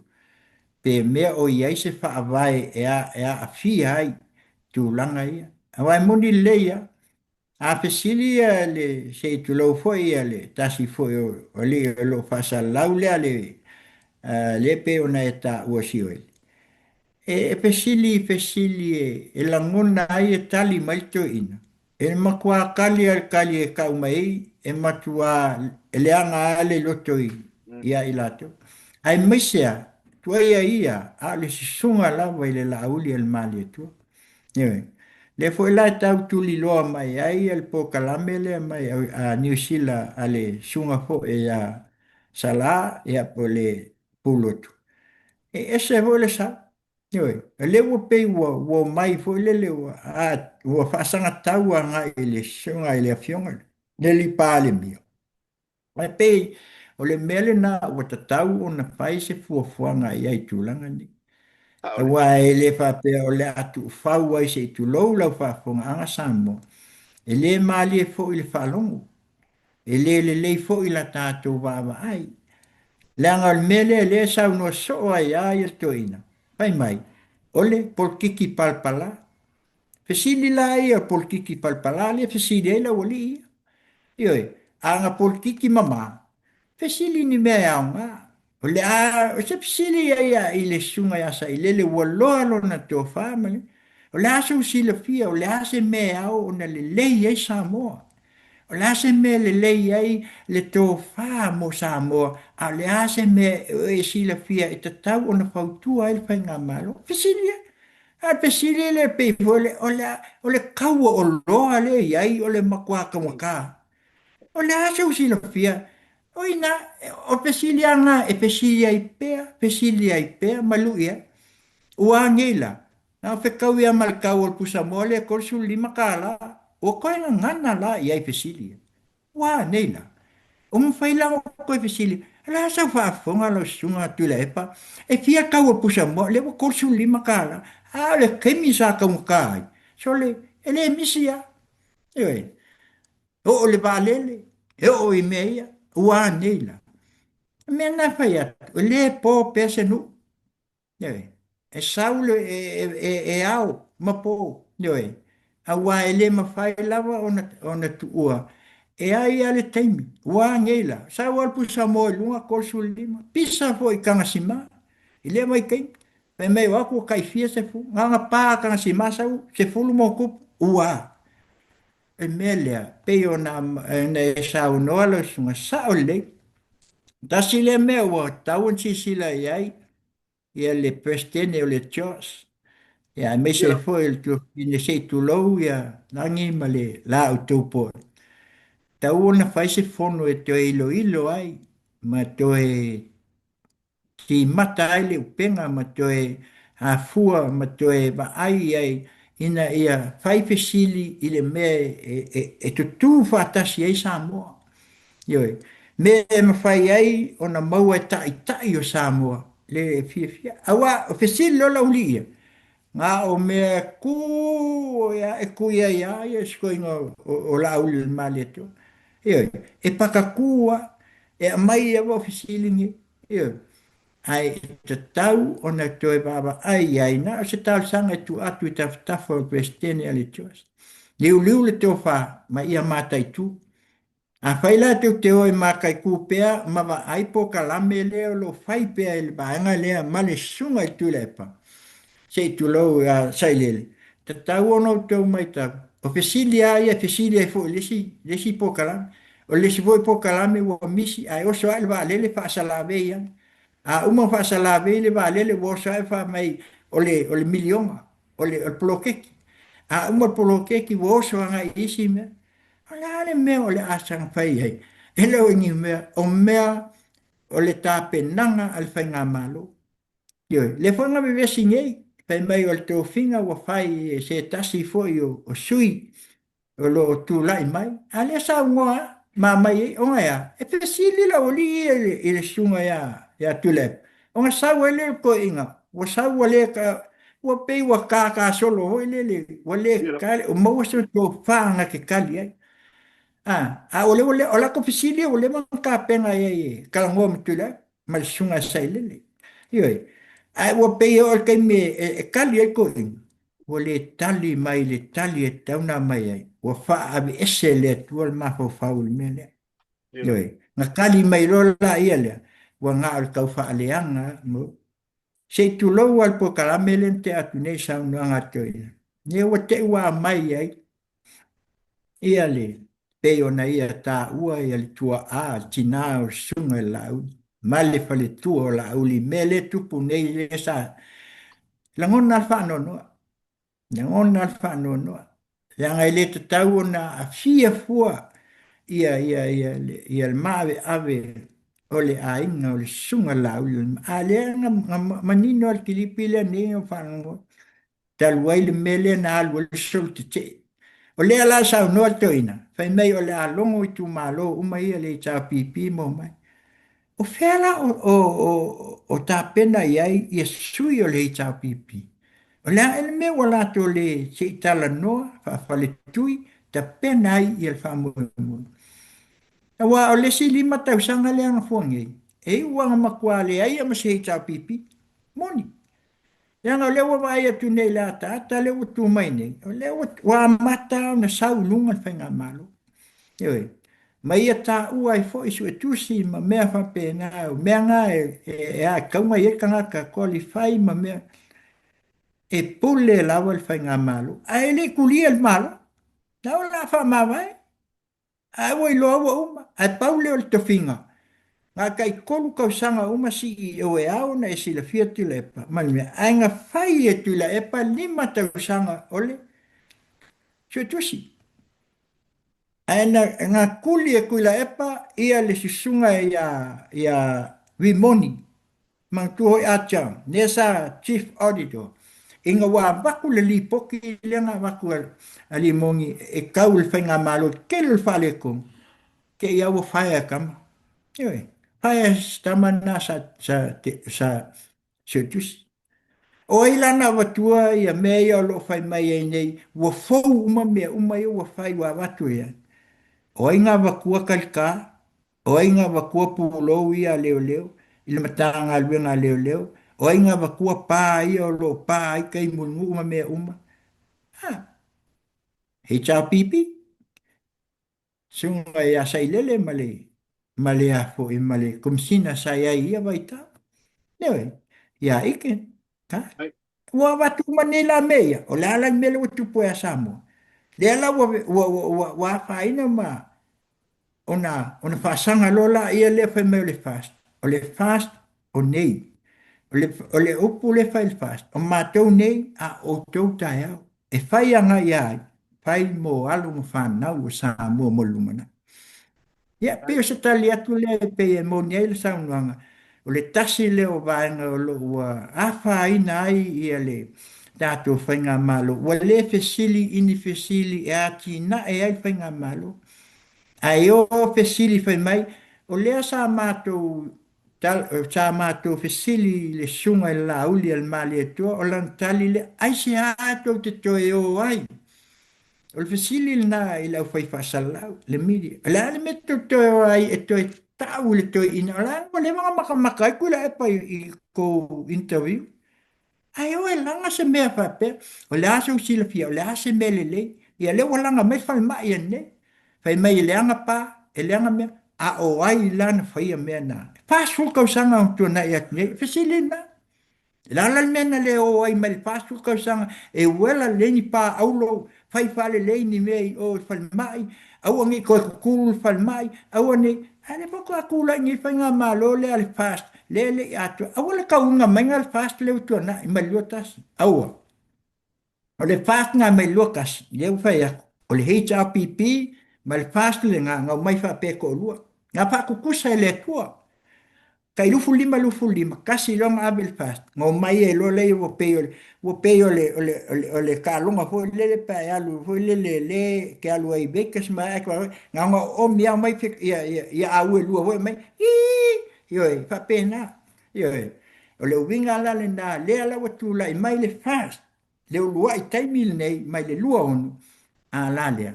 E: pe mea o i ai se faavae e aafia ai tulaga ia. Aua e moni lelei lava, a fesili ia le, se i tulou foi ia le tasi foi o alii o lo o faasalalau lea le, lea pei ona e taua Sioeli, e fesili i fesili e lagona ai e tali mai le toeaina, E matua kali a le kali e kau mai ai, e matua leaga a le loto ia i latou. Aemaise a, tuaia ia, a o le susuga lava i le Laauli a le Malietoa. Ioe. Lea foi la e tau tuliloa mai ai le polokalame lea mai a Niu Sila a le susuga foi ia Sala, ia po o le Pulotu. E ese foi le sao. Ioe, o lea ua pei ua ua omai foi lele ua a ua faasagatau agai i le susuga i le afioga i le Palemia. Ae pei o le mea lena ua tatau ona fai se fuafuaga i ai i tulaga nei. Aua e le faapea o le a tuufau ai se i tulou lau faafofogaaga Samoa, e le malie foi i le faalogo. E le lelei foi la tatou vaavaai. Leaga o le mea lea lea e saunoa soo ai lava ia le toeaina, fai mai, o le polokiki palapala. Fesili la ia o polokiki palapala lea e fesili ai le aualii ia. Ioe, a na polokiki mama, fesili ni mea e aoga. O le a, o se fesili ia ia i le susuga ia Sailele ua loa lona tofa ma le, o le a sou silafia, o le a se mea e ao ona lelei ai Samoa? O le a se mea e lelei ai le tofa mo Samoa, a o le a se mea e silafia e tatau ona fautua ai le Faigamalo? Fesili ia. A o le fesili lea pei foi le, o le a, o le kaua oloa lea e i ai o le matua taugata. O le a sou silafia? O i ina, o fesili lava na e fesili ai pea, fesili ai pea ma lui ai. Ua a nei la? Na o fetaui lava ma le tau o le pusamoa lea e $35, ua toe gagana la i ai fesili ia. Ua a nei la? Ua mafai la ona toe fesili, o le a sau faafofoga lau susuga Tuilaepa, e fia le tau o le pusamoa, lea ua $35, a o le taimi sa taugata ai, sole, e le misi lava. Ioe. E oo i le vaalele, e oo i mea ia, ua a nei la? O le mea lena e fai atu, e le po pea se nuu. Ioe. E sau le, e, e, e, e ao ma po. Ioe. Aua e le mafai lava ona, ona tuua. E ai lava le taimi. Ua a nei la? Sau lava le pusamoa i luga 35. Pisa foi i Tagasima i lea vaitaimi. Fai mai o atu ua tai fia sefulu. Na ona pa Tagasima sau sefulu ma ona tupu. Ua a? O le mea lea, pei ona e saunoa lau susuga, sao lelei. Tasi lea mea ua tatau ona silasila i ai ia le Peresetene o le CHOGM, ia aemaise ai foi le tuafafine se i tulou ia Lagi ma le la outou poe. Tatau ona fai se fono e toe iloilo ai ma toe timata ai le upega ma toe afua ma toe vaai i ai ina ia fai fesili i le mea e tutū faatasi ai Samoa. Ioe, mea e mafai ai ona maua e taitai o Samoa. le fiafia. Aua o fesili loa laulii ia, na o mea kū ia e kui ai lava ia sikoiga o Laauli o le Malietoa. Ioe, e pakakū lava, e aumai lava o fesili nei. Ioe, ae tatau ona toe vaavaai i ai, na o se talosaga e tuu atu i tafatafa o le Peresetene a le CHOGM. Liuliu le tofa ma ia mataitu. Afai la tou te o e mataitu pea ma vaai polokalame lea o lo o fai pea e le vaega lea ma le Susuga i le Tuilaepa, se i tulou ia Sailele, tatau ona outou matau, o fesili lava ia e fesili ai foi i le isi, le isi polokalame. O le isi foi polokalame ua misi ae oso ae le vaalele faasalavei ane. A uma ona faasalavei le vaalele ua oso ae fai mai o le, o le miliona, o le, o le poloketi. A uma le poloketi ua oso agai i isi mea. O le a le mea o le a saga fai ai? E le o ni mea, o mea o le tapenaga a le faigamalo. Ioe, lea foi na vevesi nei, fai mai o le tofiga ua fai e se tasi foi o, o sui o lo o tulai mai, a lea saunoa lava ma aumai ai, ona e a? E fesili le aualii ia i le, i le susuga ia, ia Tuilaepa, ona sau ai lea o le toeaina, ua sau ua le ta, ua pei ua tata solo foi lele, ua le tali, ua maua se tofa na te tali ai. A, a o lea ua, o latou fesili ia ua leva ona tapena i ai e talanoa ma Tuilaepa ma le susuga ia Sailele. Ioe. Ae ua pei e oo i le taimi e, e, e tali ai le toeaina, ua le tali mai le tali e tatau ona aumai ai, ua faaaveese e le Atua le mafaufau i le mea lea. Ioe. Na tali mai loa la ia lea, ua na o le tau faaleaga lava. Se i tulou lava le polokalame lea na tea atu nei i saunoaga a le toeaina, ia ua te i ua aumai ai ia le pei ona ia taua ia le tuaa, le tina o le susuga i le Laauli ma le faletua o Laauli i mea lea e tupu nei lea sa lagona lava le faanoanoa, lagona lava le faanoanoa. Leaga e le tatau ona aafia fua ia, ia, ia, ia le maaveave o le aiga o le susuga i le Laauli. A lea na manino lava le kilipi lea nei na faanoanoa. Talu ai le mea lea na alu ai le solo tetee. O lea la saunoa le toeaina, fai mai o le a logo itumalo uma ia le HRPP ma omai. O fea la o, o, o, o tapena i ai ia sui o le HRPP? O le a ea le mea ua latou le se i talanoa faafaletui tapena ai ia le faamoemoe? Aua o le isi 5 tausaga lea na fua nei, e iu lava na matua leai ma se HRPP. Moni. Leaga o lea ua vaai atu nei i le ataata lea ua tu mai nei, o lea ua, ua amata ona sau i luga le faigamalo. Ioe. Ma ia taua ai foi suetusi ma mea faapena, o mea na e, e, e a, e tatau ona i ai le tagata qualify ma mea e pule lava le faigamalo, ae le i tulia le Malo. Na o le a faamavae. Ae ua iloa ua uma, ae pau lea o le tofiga, na tai 3 tausaga uma CEO e ao ona e silafia Tuilaepa ma le mea, ae na fai e Tuilaepa 5 tausaga o le Suetusi. Ae na, na tuli e Tuilaepa ia le susuga ia, ia Rimoni, Manatua foi Ah Chang, lea sa Chief Auditor, ina ua avatu le lipoti lea na avatu a Limoni e tau i le faigamalo i le tele o le faaletonu, te i lava ua fire e tama. Ioe, fire si tama lena sa, sa, sa suetusi. O ai la na avatua ia mea ia o lo o fai mai ai nei, ua fou uma mea uma ia ua fai ua avatu i ai. O ai na avatua talita? O ai na avatua pulou ia a leoleo i le Matagaluega a Leoleo? O ai na avatua pa ia o lo o pa ai tai mulinuu ma mea uma? A, HRPP, susuga ia Sailele ma le ma le a foi ma le Komesina sa i ai i ia vaitau. Ioe, ia Ike, ha? Ua avatu uma nei la mea ia, o le a la le mea lea ua tupu ai ia Samoa? Lea la ua, ua, ua, ua, ua afaina ma ona, ona faasaga loa laia lea fai mai o le fast. O le fast o nei. O le, o le upu lea fai le fast, o matou nei a outou taeao. E fai agai ia ai, fai mo alo ma fanau o Samoa mo le lumanai. Ia, pei o se tali atu lea e pei e moni ai le saunoaga, o le tasi lea o vaega o lo o ua afaina ai ia le tatou faigamalo, ua le fesili i ni fesili e atinae ai le faigamalo. Ae o fesili fai mai, o lea sa matou. Tal, sa matou fesili i le susuga i le Laauli a le Malietoa, o lana tali lea, Aisea tou te toe o ai? O le fesili lena i le aufai faasalalau, le media. O le a le mea tou te toe o ai e toe tau i le toeaina? O la ua leva ona matamata ai Tuilaepa i tou interview. Ae o e laga se mea faapea, o le a sou silafia, o le a se mea lelei? Ia lea ua laga mai le falemai anei, fai mai e leaga pa, e leaga mea, a o ai la na faia mea na? E 40 tausaga ona tuanai atu nei, o fesili lena. O le a la le mea na le o ai mai le 40 tausaga e uela lelei ni pa auro, fai faalelei ni mea i o i le falemai, aua ne i toe tutulu le falemai, aua ne i... A o lea faatoa tulai nei le faigamalo lea a le FAST, lea e le i atoa. Aua le tauina maiga le FAST lea ua tuanai mai le 21. Aua. O le FAST na mai le 21, lea ua fai atu, o le HRPP ma le FAST lena na omai faapea e toalua. Na faatutusa e le Atua. Tai 25, 25, tasi loa na ave i le FAST, na omai ai loa lea ua pei o le, ua pei o le, o le, o le, o le taaloga foi lele pe a e alu foi lele le e te alu ai i Vegas ma e, na ona oomi lava omai ia, ia, ia au e lua foi mai, ii, ioe, e faapena. Ioe. O le uiga la lena, lea la ua tulai mai le FAST, le uluai taimi lenei mai le 26, a la lea,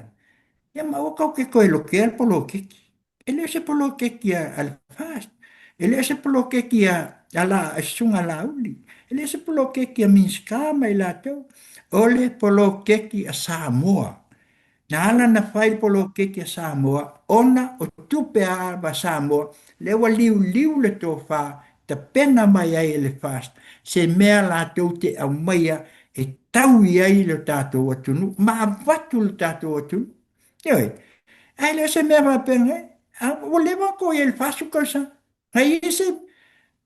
E: ia ma aua tou te toe lotea le poloketi. E le o se poloketi a le FAST, e le o se poloketi a la Susuga Laauli, e le o se poloketi a Minisita ma i latou, o le poloketi a Samoa. Na ala ona fai le poloketi a Samoa ona o tupe a Samoa lea ua liuliu le tofa tapena mai ai e le FAST se mea latou te aumaia e taui ai le tatou atunuu ma avatu le tatou atunuu. Ioe, ae le o se mea faapea nei, ua leva ona tou i ai i le 40 tausaga. Na i ai se,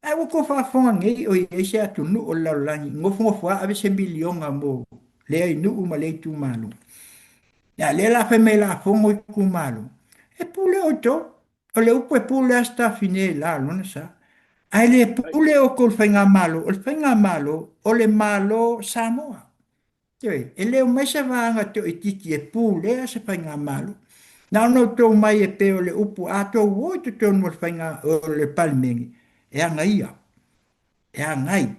E: ae ua tou faafofoga nei o i ai se atunuu o le lalolagi nofonofo lava ave se miliona mo lea nuu ma lea itumalo. A o lea la fai mai o le a fono itumalo, e pule outou. O le upu e pule lava Sitafine i le la o lona sa. Ae le pule outou i le faigamalo, o le faigamalo o le Malo Samoa. Ioe, e le omai se vaega toaitiiti e pulea se faigamalo. Na ona outou omai e pei o le upu, a outou o i totonu o le faiga o le Palemene, e agaia, e agai.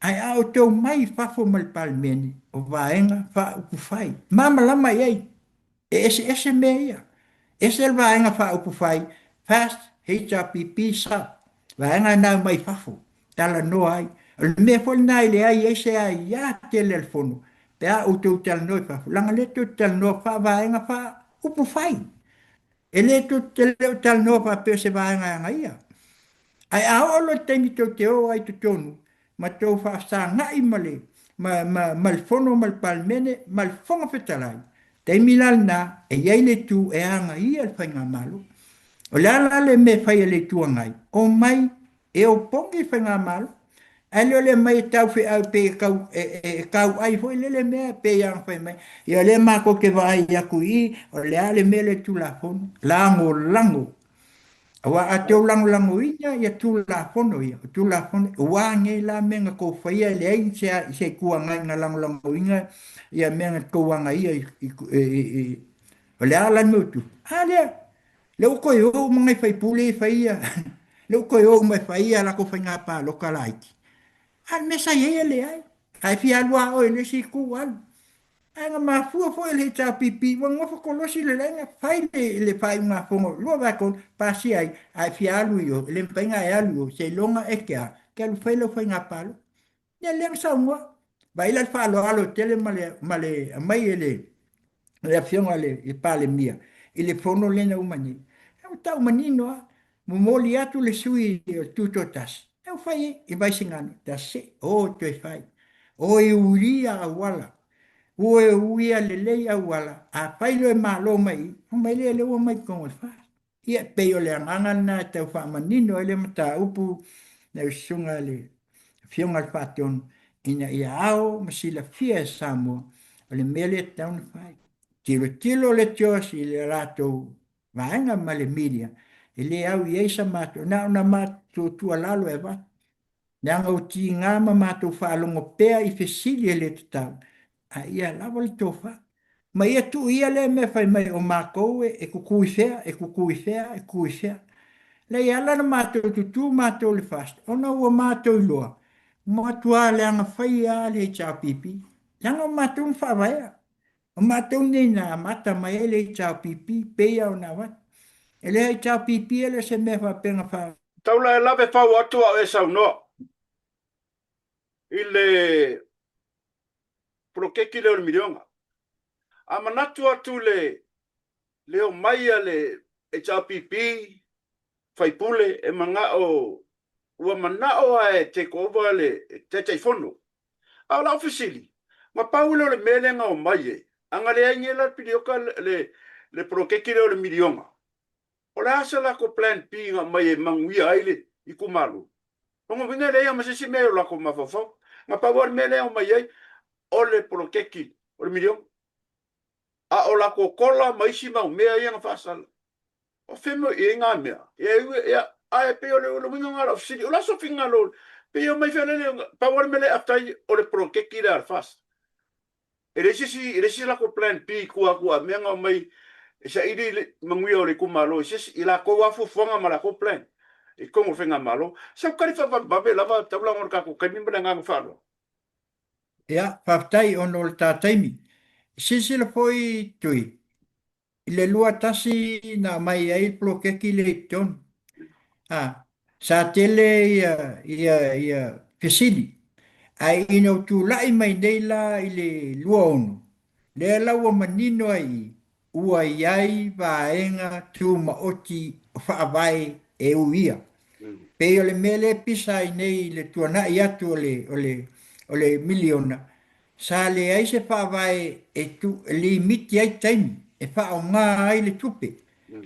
E: Ae a outou mai i fafo mai le Palemene, o Vaega Faaupufai, malamalama i ai. E eseese mea ia. Ese le Vaega Faaupufai, FAST, HRPP, SUP, vaega na e omai fafo, talanoa ai. O le mea foi lena e leai ai se aia tele a le Fono pe a outou talanoa i fafo, leaga o lea tou te talanoa faa-Vaega Faaupufai. E le tou te le o talanoa faapea o se vaega e agaia. Ae a oo loa i le taimi tou te o ai i totonu ma tou faafesagai ma le, ma, ma, ma le Fono ma le Palemene ma le Fofoga Fetalai, taimi la lena e i ai le itu e agaia le Faigamalo. O le a la le mea e fai e le Itu Agai? Omai e opogi le Faigamalo, ae le o le aumai e taufeau pei e tau, e, e, e tauai foi lele mea pei ona fai mai, ia o lea matou te vaai atu i i, o le a le mea lea i le Tulafono, lagolago. Aua a tou lagolagoina ia Tulafono ia, o Tulafono, ua a nei la mea na tou faia e leai se, se Itu Agai na lagolagoina ia mea na tou agaia i, i, i, i, o le a la le mea ua tupu? A lea, lea ua toe o uma nai faipule ia e fai ia, lea ua toe o uma e fai ia latou faiga palota laiti. A o le mea sa i ai e leai. A e fia alu lava oe i le isi itu, alu. Ae na mafua foi e le HRPP, ua nofo kolosi le laina, fai le, le faaiugafono 2/3, pasia ai, a e fia alu i o, e le mafai ona e alu i o, seiloga e te a, te alu fai lau faiga palota. Ia lea na saunoa. Vaai la le faaaloalo tele ma le, ma le aumai e le, le afioga i le Palemia i le fono lea na uma nei. Ua tau manino lava, momoli atu le sui o le Tutoatasi, e fai ai i Vaisigano, that's it, o toe fai. O e ulia auala, o e uia lelei auala, a fai loa e malo mai i, omai lea lea ua omai i totonu o le FAST. Ia, e pei o le agaga lena e tau faamanino ai le mataupu lau susuga i le Afioga i le Faatonu, ina ia ao ma silafia e Samoa, o le mea lea e tatau ona fai. Tilotilo le CHOS i le latou vaega ma le media, e le au i ai sa matou, na ona matou tuualalo e avatu. Leaga ua tiga ma matou faalogo pea i fesili e le tatau, a ia lava le tofa. Ma ia tuu ia lea mea fai mai o matou e kuku i fea, e kuku i fea, e kuku i fea. Leai, e ala ona matou tutū matou i le FAST, ona ua matou iloa, ua matua leaga faia lava le HRPP, leaga o matou na faavaea. O matou nei na amata mai ai le HRPP, pei lava ona avatu. E le HRPP e le o se mea faapea na faa...
A: Taula e lave fau atu a o e saunoa i le poloketi lea o le miliona. A manatu atu le le omai a le HRPP faipule e manao ua manao lava e take over le Taitaifono. A o lau fesili, na pau lea o le mea lea na omai ai, a na leai nei la le piliota le poloketi lea o le miliona, o le a se latou plan B na aumai e manuia ai le itumalo? Lona uiga e leai lava ma se isi mea i o latou mafaufau. Na pau lava le mea lea e omai ai, o le poloketi o le miliona. A o latou kola ma isi mau mea ia na faasala, o fea e i ai na mea? Ia, ae pei o le uiga lena o lau fesili, o le a sou finagalo? Pei e omai foi lele, pau lava le mea lea e after o le poloketi lea a le FAST. E leai se isi, e leai se isi latou plan B i tua atu a mea na omai e saili le manuia o le itumalo i se isi, i latou lava fuafuaga ma latou plan i totonu o le faigamalo. Sau tali faavavevave lava taula ona o le tatou taimi ma le agaga faaaloalo.
E: Ia, faafetai ona o le ta taimi. Silasila foi Tui, i le 21 na aumai ai le poloketi lea i totonu, a, sa tele ia, ia, ia fesili, ae ina ua tulai mai nei la i le 26, lea la ua manino ai i i, ua i ai vaega tumaoti o faavae e uia. Pei o le mea lea e pisa ai nei i le tuanai atu o le, o le, o le miliona, sa leai se faavae e tu, e limiti ai taimi e faaaoga ai le tupe.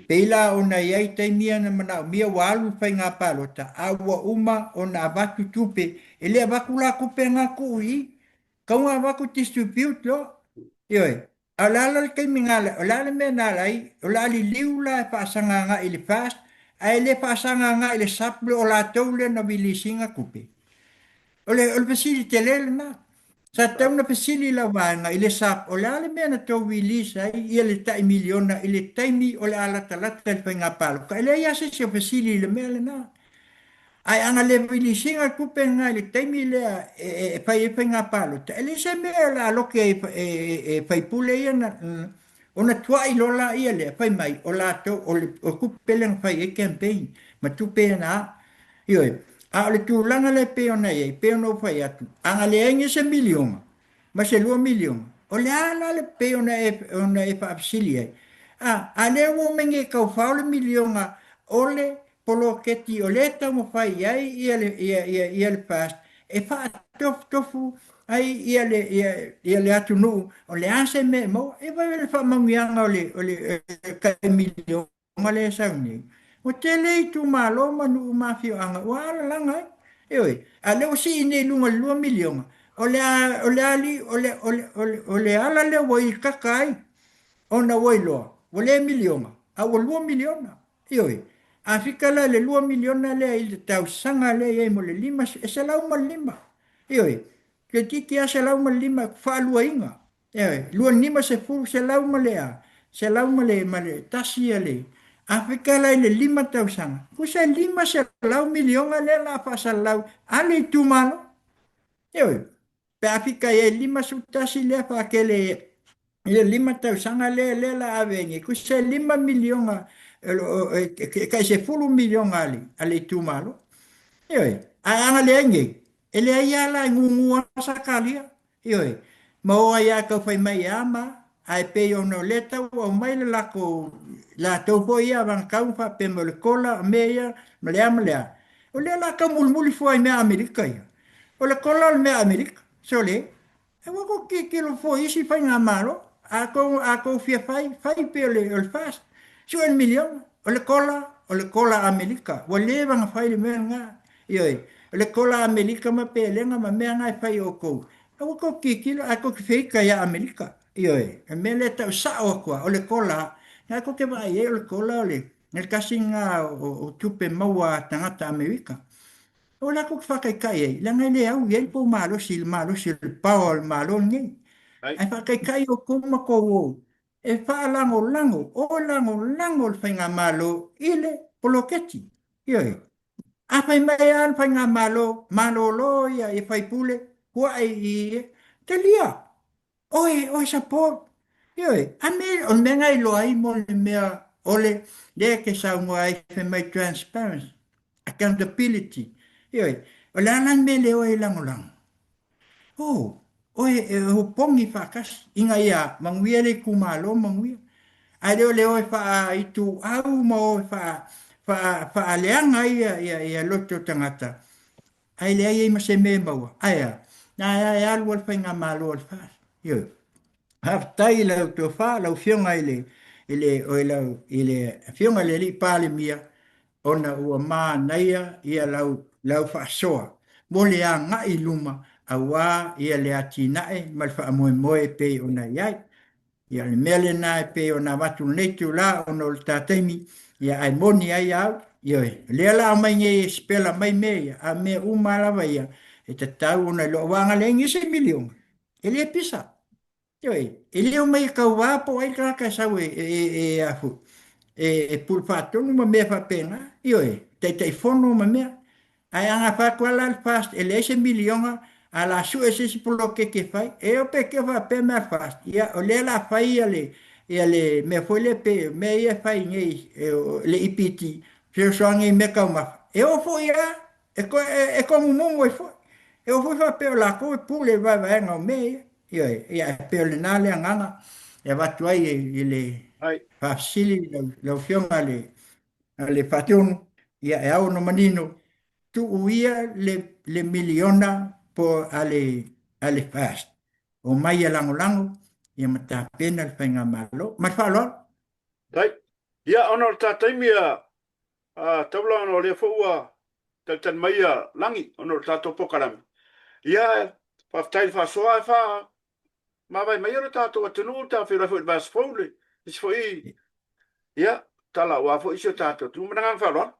E: Pei la ona i ai taimi ia na manaomia ua alu le faiga palota a ua uma ona avatu tupe, e le avatu la tupe na tuu i i, tau na avatu distribute loa. Ioe. A o le a la le taimi na ala, o le a le mea na ala ai, o le a liliu la e faasaga agai i le FAST, ae le faasaga agai i le SAP o latou lea na release ina tupe. O le, o le fesili tele lena. Sa tatau ona fesili lau vaega i le SAP, o le a le mea na tou release ai ia le tai miliona i le taimi o le a latalata i le faiga palota. E leai lava se isi o fesili i le mea lena. Ae a na le release ina le tupe lena i le taimi lea e fai ai faiga palota, e leai se mea o le a loke ai e faipule ia ona tuai loa laia lea fai mai o latou o le tupe lea na fai ai campaign ma tupe ia na a. Ioe. A o le tulaga lea e pei ona i ai, e pei ona ou fai atu, a na leai nei se miliona ma se 2 miliona, o le a la le pei ona e, ona e faafesili ai? A, a lea ua omai nei e taufao le miliona o le poloketi o lea e taumafai i ai ia le, ia, ia, ia le FAST e faatofutofu ai ia le, ia, ia le atunuu o le a se mea e maua. E vaai le faamanuiaga o le, o le tai miliona lea e sau nei. Ua tele itumalo ma nuu ma afioaga ua alalaga ai. Ioe, a o lea ua sii nei i luga i le 2 miliona, o le a, o le ali, o le, o le, o le, o le ala lea ua ikaka ai ona ua iloa ua le miliona, a ua 2 miliona. Ioe, a fika la i le 2 miliona lea i le tausaga lea i ai mo le 5, e 105. Ioe, toeitiiti lava 105 faaluaina. Ioe, lua lima sefulu, selau ma le a, selau ma le, ma le tasi ia le, a fika la i le 5 tausaga, tusa e 500 miliona lea o le a faasalalau a le itumalo. Ioe, pe a fika i ai 51 lea faatele i le 5 tausaga lea lea la ave ai nei, tusa e 5 miliona e tai 10 miliona a le, a le itumalo. Ioe, ae a na leai nei, e leai lava la e gugu lava Sakaria. Ioe, ma o ai lava e tau fai mai e ama, ae pei ona o lea e tau aumai le lakou, latou foi ia avagakau ma faapea mai o le kola, o mea ia, ma le a ma le a. O lea o le a tau mulimuli fua i mea Amerika ia. O le kola o le mea Amerika. Sole, aua tou te tilotilo fua i isi faigamalo. A tou, a tou fia fai, fai pei o le, o le FAST. Sue le miliona. O le kola, o le kola Amerika. Ua leva ona fai le mea lena. Ioe, o le kola Amerika ma pelega ma mea na e fai e outou, aua tou te tilotilo ae tou te feita ia Amerika. Ioe, o le mea lea e tau sao atu lava, o le kola, na tou te vaai i ai o le kola o le tasi lena o tupe maua a tagata Amerika. Aua la tou te faataitai ai, leaga e le au i ai le tou malosi i le malosi o le power o le Malo lenei. Ae faataitai outou ma tou o e faalagolago, o lagolago le Faigamalo i le poloketi. Ioe. A fai mai lava le faigamalo, malolo ia i faipule, hua'i i talia. Oe, oe support. Ioe, a me, o le mea na iloa ai mo le mea o le, lea e te saunoa ai fai mai transparency, accountability. Ioe, o le a la le mea le o ai e lagolago? Oh, oe e opogi faatasi ina ia manuia le itumalo manuia. Ae le o le o e faaituau ma o e faaleaga ai ia loto o tagata, ae leai ai ma se mea e maua. Ae a? Na e alu lava le faigamalo a le FAST. Ioe. Faafetai i lau tofa, lau Afioga i le, i le, o lau, i le Afioga i le Alii Palemia, ona ua manaia ia lau, lau faasoa mo le agai i luma aua ia le atinae ma le faamoemoe e pei ona i ai. Ia o le mea lena e pei ona avatu i lenei itula ona o le ta taimi, ia ae moni ai au, ioe, o lea la aumai nei e sipela mai mea ia, a o mea uma lava ia e tatau ona iloa, aua ana leai nisi miliona, e le pisa. Ioe, e le omai e tauva po o ai le tagata e sau e, e, e, e, a foi, e, e pule faatonu ma mea faapena, ioe, Taitaifono ma mea. Ae a gafa atu lava la le FAST e leai se miliona, ae o le a sue se isi poloketi e fai, e o pe te faapea mea a le FAST, ia o lea o le a fai ia le, ia le mea foi lea pei o mea ia e fai nei, le EPT, fesoasoani i mea taumafa, e o foi lava, e toe, e tomumumu ai foi. E o foi faapea o latou e pule i le vaevaega o mea ia. Ioe, ia e pei o lena le agaga e avatu ai i le faafesili i lau Afioga i le A le Faatonu, ia e ao ona manino, tuu ia le, le miliona po a le, a le FAST. Omai e lagolago, ia ma tapena le faigamalo. Ma le faaaloalo.
A: Tai. Ia, ona o le ta taimi a, a Taula ona o lea foi ua talitali mai ia Lagi ona o le tatou polokalame. Ia, faafetai i le faasoa ae faa mavae mai lo tatou atunuu, ta feiloai foi i le vaiaso fou le isi foi ia tala aua foi si o tatou atunuu. Ma le agaga faaaloalo.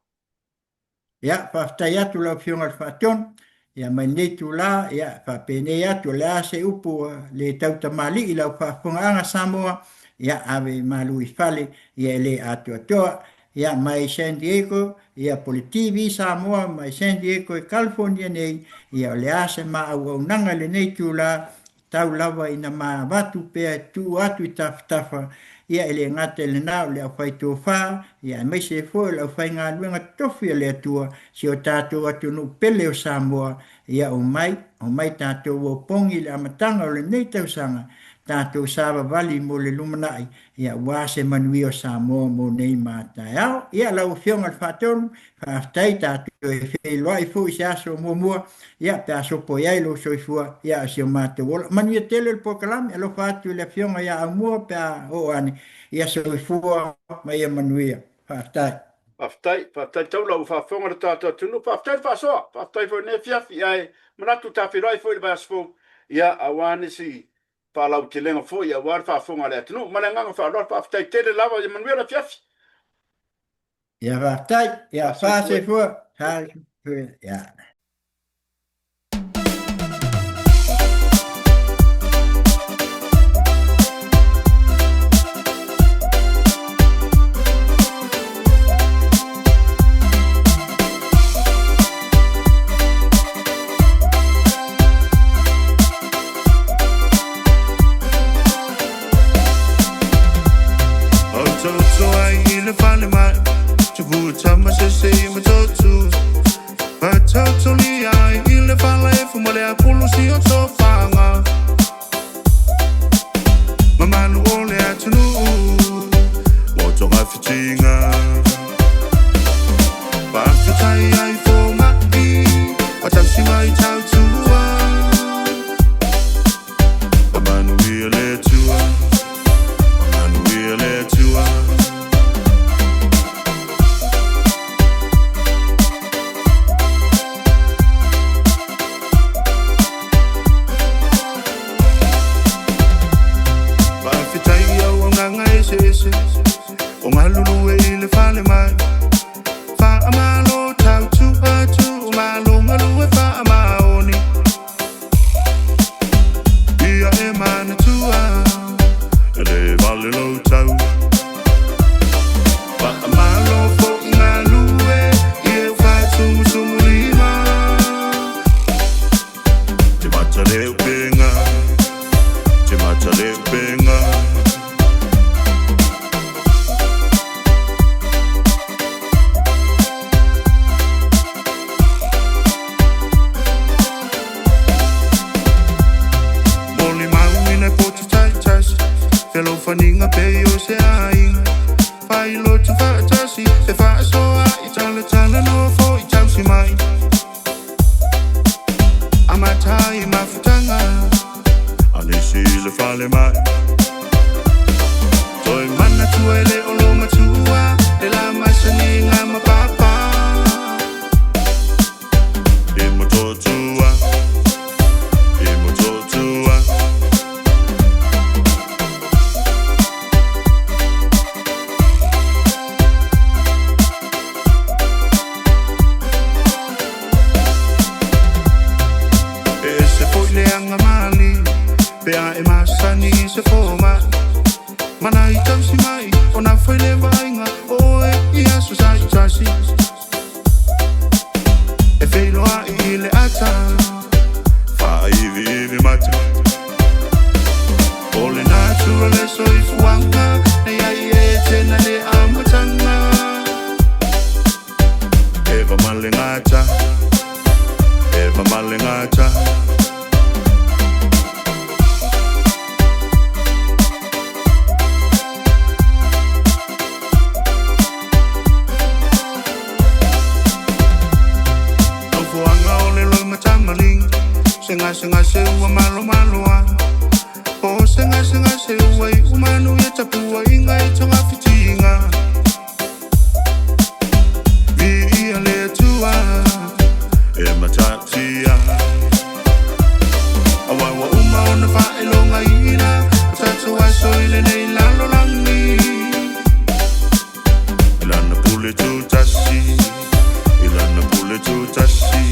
E: Ia, faafetai atu lau Afioga i le Faatonu. Ia, mai lenei itula, ia, faapenei atu, o le a se upu ua le tautamalii i lau faafofogaaga Samoa, ia, ave malu i fale, ia e le atoatoa. Ia, mai San Diego, ia, po o le TV Samoa mai San Diego i California nei, ia, o le a se ma auaunaga i lenei itula, tau lava ina ma avatu pea e tuu atu i tafatafa, ia e le gata i lena o le aufaitofa, ia aemaise ai foi o le aufaigaluega totofi a le Atua, si o tatou atunuu pele o Samoa, ia omai, omai tatou opogi i le amataga o lenei tausaga, tatou savavali mo le lumanai, ia aua se manuia o Samoa mo nei ma taeao. Ia lau Afioga i le Faatonu, faafetai tatou e feiloai foi i se aso muamua, ia pe a sopo i ai lou soifua, ia o si o matou ola. Manuia tele le polokalame, alofa atu i le Afioga ia Aumua pe a oo ane, ia soifua ma ia manuia. Faafetai.
A: Faafetai, faafetai Taula ua faafofoga le tatou atunuu, faafetai le faasoa, faafetai foi i lenei afiafi, ae manatu ta feiloai foi i le vaiaso fou, ia aua nisi faalautelega foi aua le faafofoga a le atunuu. Ma le agaga faaaloalo, faafetai tele lava, ia manuia le afiafi.
E: Ia faafetai, ia faasoifua, faasoifua, ia.
F: Aiga pei o se aiga Failotu faatasi E faasoa i talatala nofo i tausi mai Amata i mafutaga A nisi i le falemai Toe manatua e le o lo matua Le la masaniga ma papa I Motootua, i Motootua. E ese foi le agamali pe a e masani i se fomai Mana i tausi mai ona fai le vaaiga o oe i aso taitasi E feiloai i le ata Faaiviivi mata O le natura le soifuaga Na iai e tena le amataga Eva malengata Eva malengata Nofoaga o le loimatamaling Segasegase ua malomaloa O segasegase ua iu manu ia tapuaiga i togafitiga Viia le Atua e matatia Aua ua uma ona faailogaina O tatou aso i lenei lalolagi I lana pule tutasi I lana pule tutasi.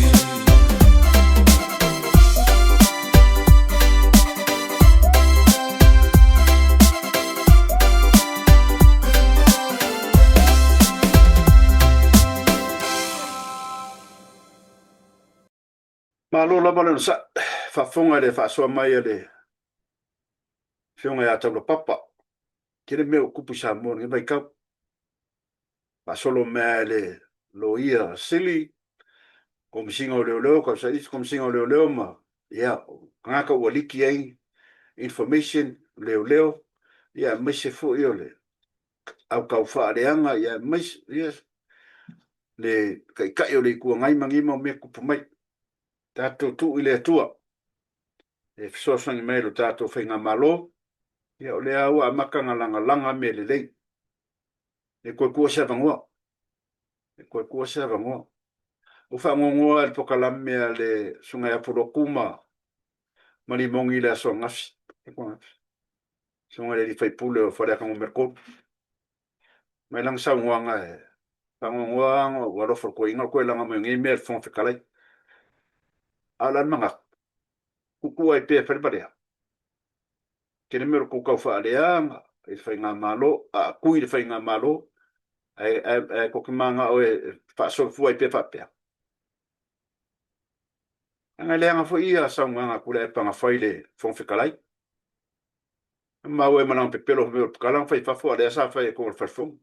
A: Malo lava le onosai, faafofoga i le faasoa mai a le Afioga ia Taulapapa. Tele mea ua tupu i Samoa i lenei vaitau. Faasolo mai lava i le Loia Sili, Komesina o Leoleo, Tausaili Komesina o Leoleo ma ia, tagata ua liki ai information leoleo, ia aemaise foi o le au taufaaleaga, ia aemaise ia, le Taitai o le Itu Agai ma nei mau mea tupu mai. Tatou tuu i le Atua e fesoasoani mai i lo tatou Faigamalo, ia o lea ua amata ona lagalaga mea lelei. E toe tuu se avanoa. E toe tuu se avanoa. Ua faanoanoa i le polokalame a le Susuga ia Pulotu ma Limoni i le aso ananafi. Susuga i le sui usufono o Faleata Nu.3. Mai lana saunoaga e faanoanoa lava ua alofa le toeaina toe laga mai o nei mea e le Fofoga Fetalai. A o le a le manatu? Tuutuu ai pea e fai le valea. Tele mea o le tou tau faaleaga i le faigamalo, a tui le faigamalo, ae, ae, ae tou te manao e faasolofua ai pea faapea. Leaga e leaga foi ia saunoaga a Tuilaepa na fai i le Fofoga Fetalai. Na maua ai ma lana pepelo fai mai o le pakala na fai i fafo a o lea sa fai i totonu o le fale fono.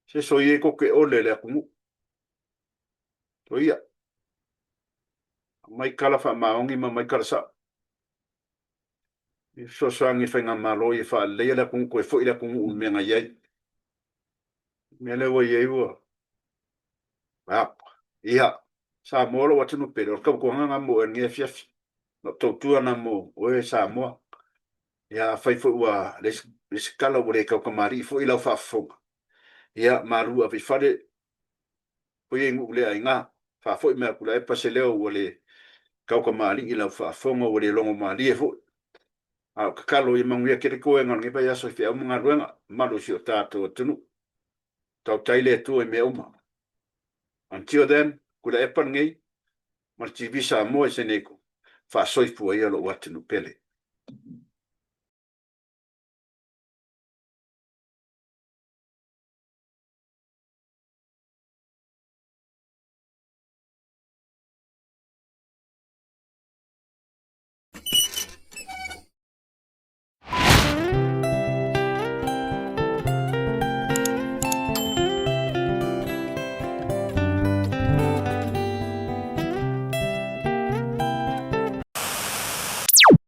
A: Se soia ia tou te ole i le atunuu. Soia. Aumai tala faamaoni ma aumai tala sao. I fesoasoani i le Faigamalo ia faaleleia le atunuu, toe foi le atunuu i le mea na i ai. Le mea lea ua i ai ua, a, ia, Samoa lou atunuu pele, o le tautuaga lena mo oe i lenei afiafi. O lau tautua lena mo oe Samoa. Ia, afai foi ua leai se tala ua le tautamalii foi i lau faafofoga, ia, malu ave i fale, o ia i nuu le aina, faafoi mai atu Tuilaepa se leo ua le tautamalii i lau faafofoga, ua le logomalie foi. A o tatalo ia manuia tele toega o lenei vaiaso i feau ma galuega, mamalu o si o tatou atunuu. Tautai le Atua i mea uma. Until then, Tuilaepa lenei ma le TV Samoa i Senego, faasoifua ia lou atunuu pele.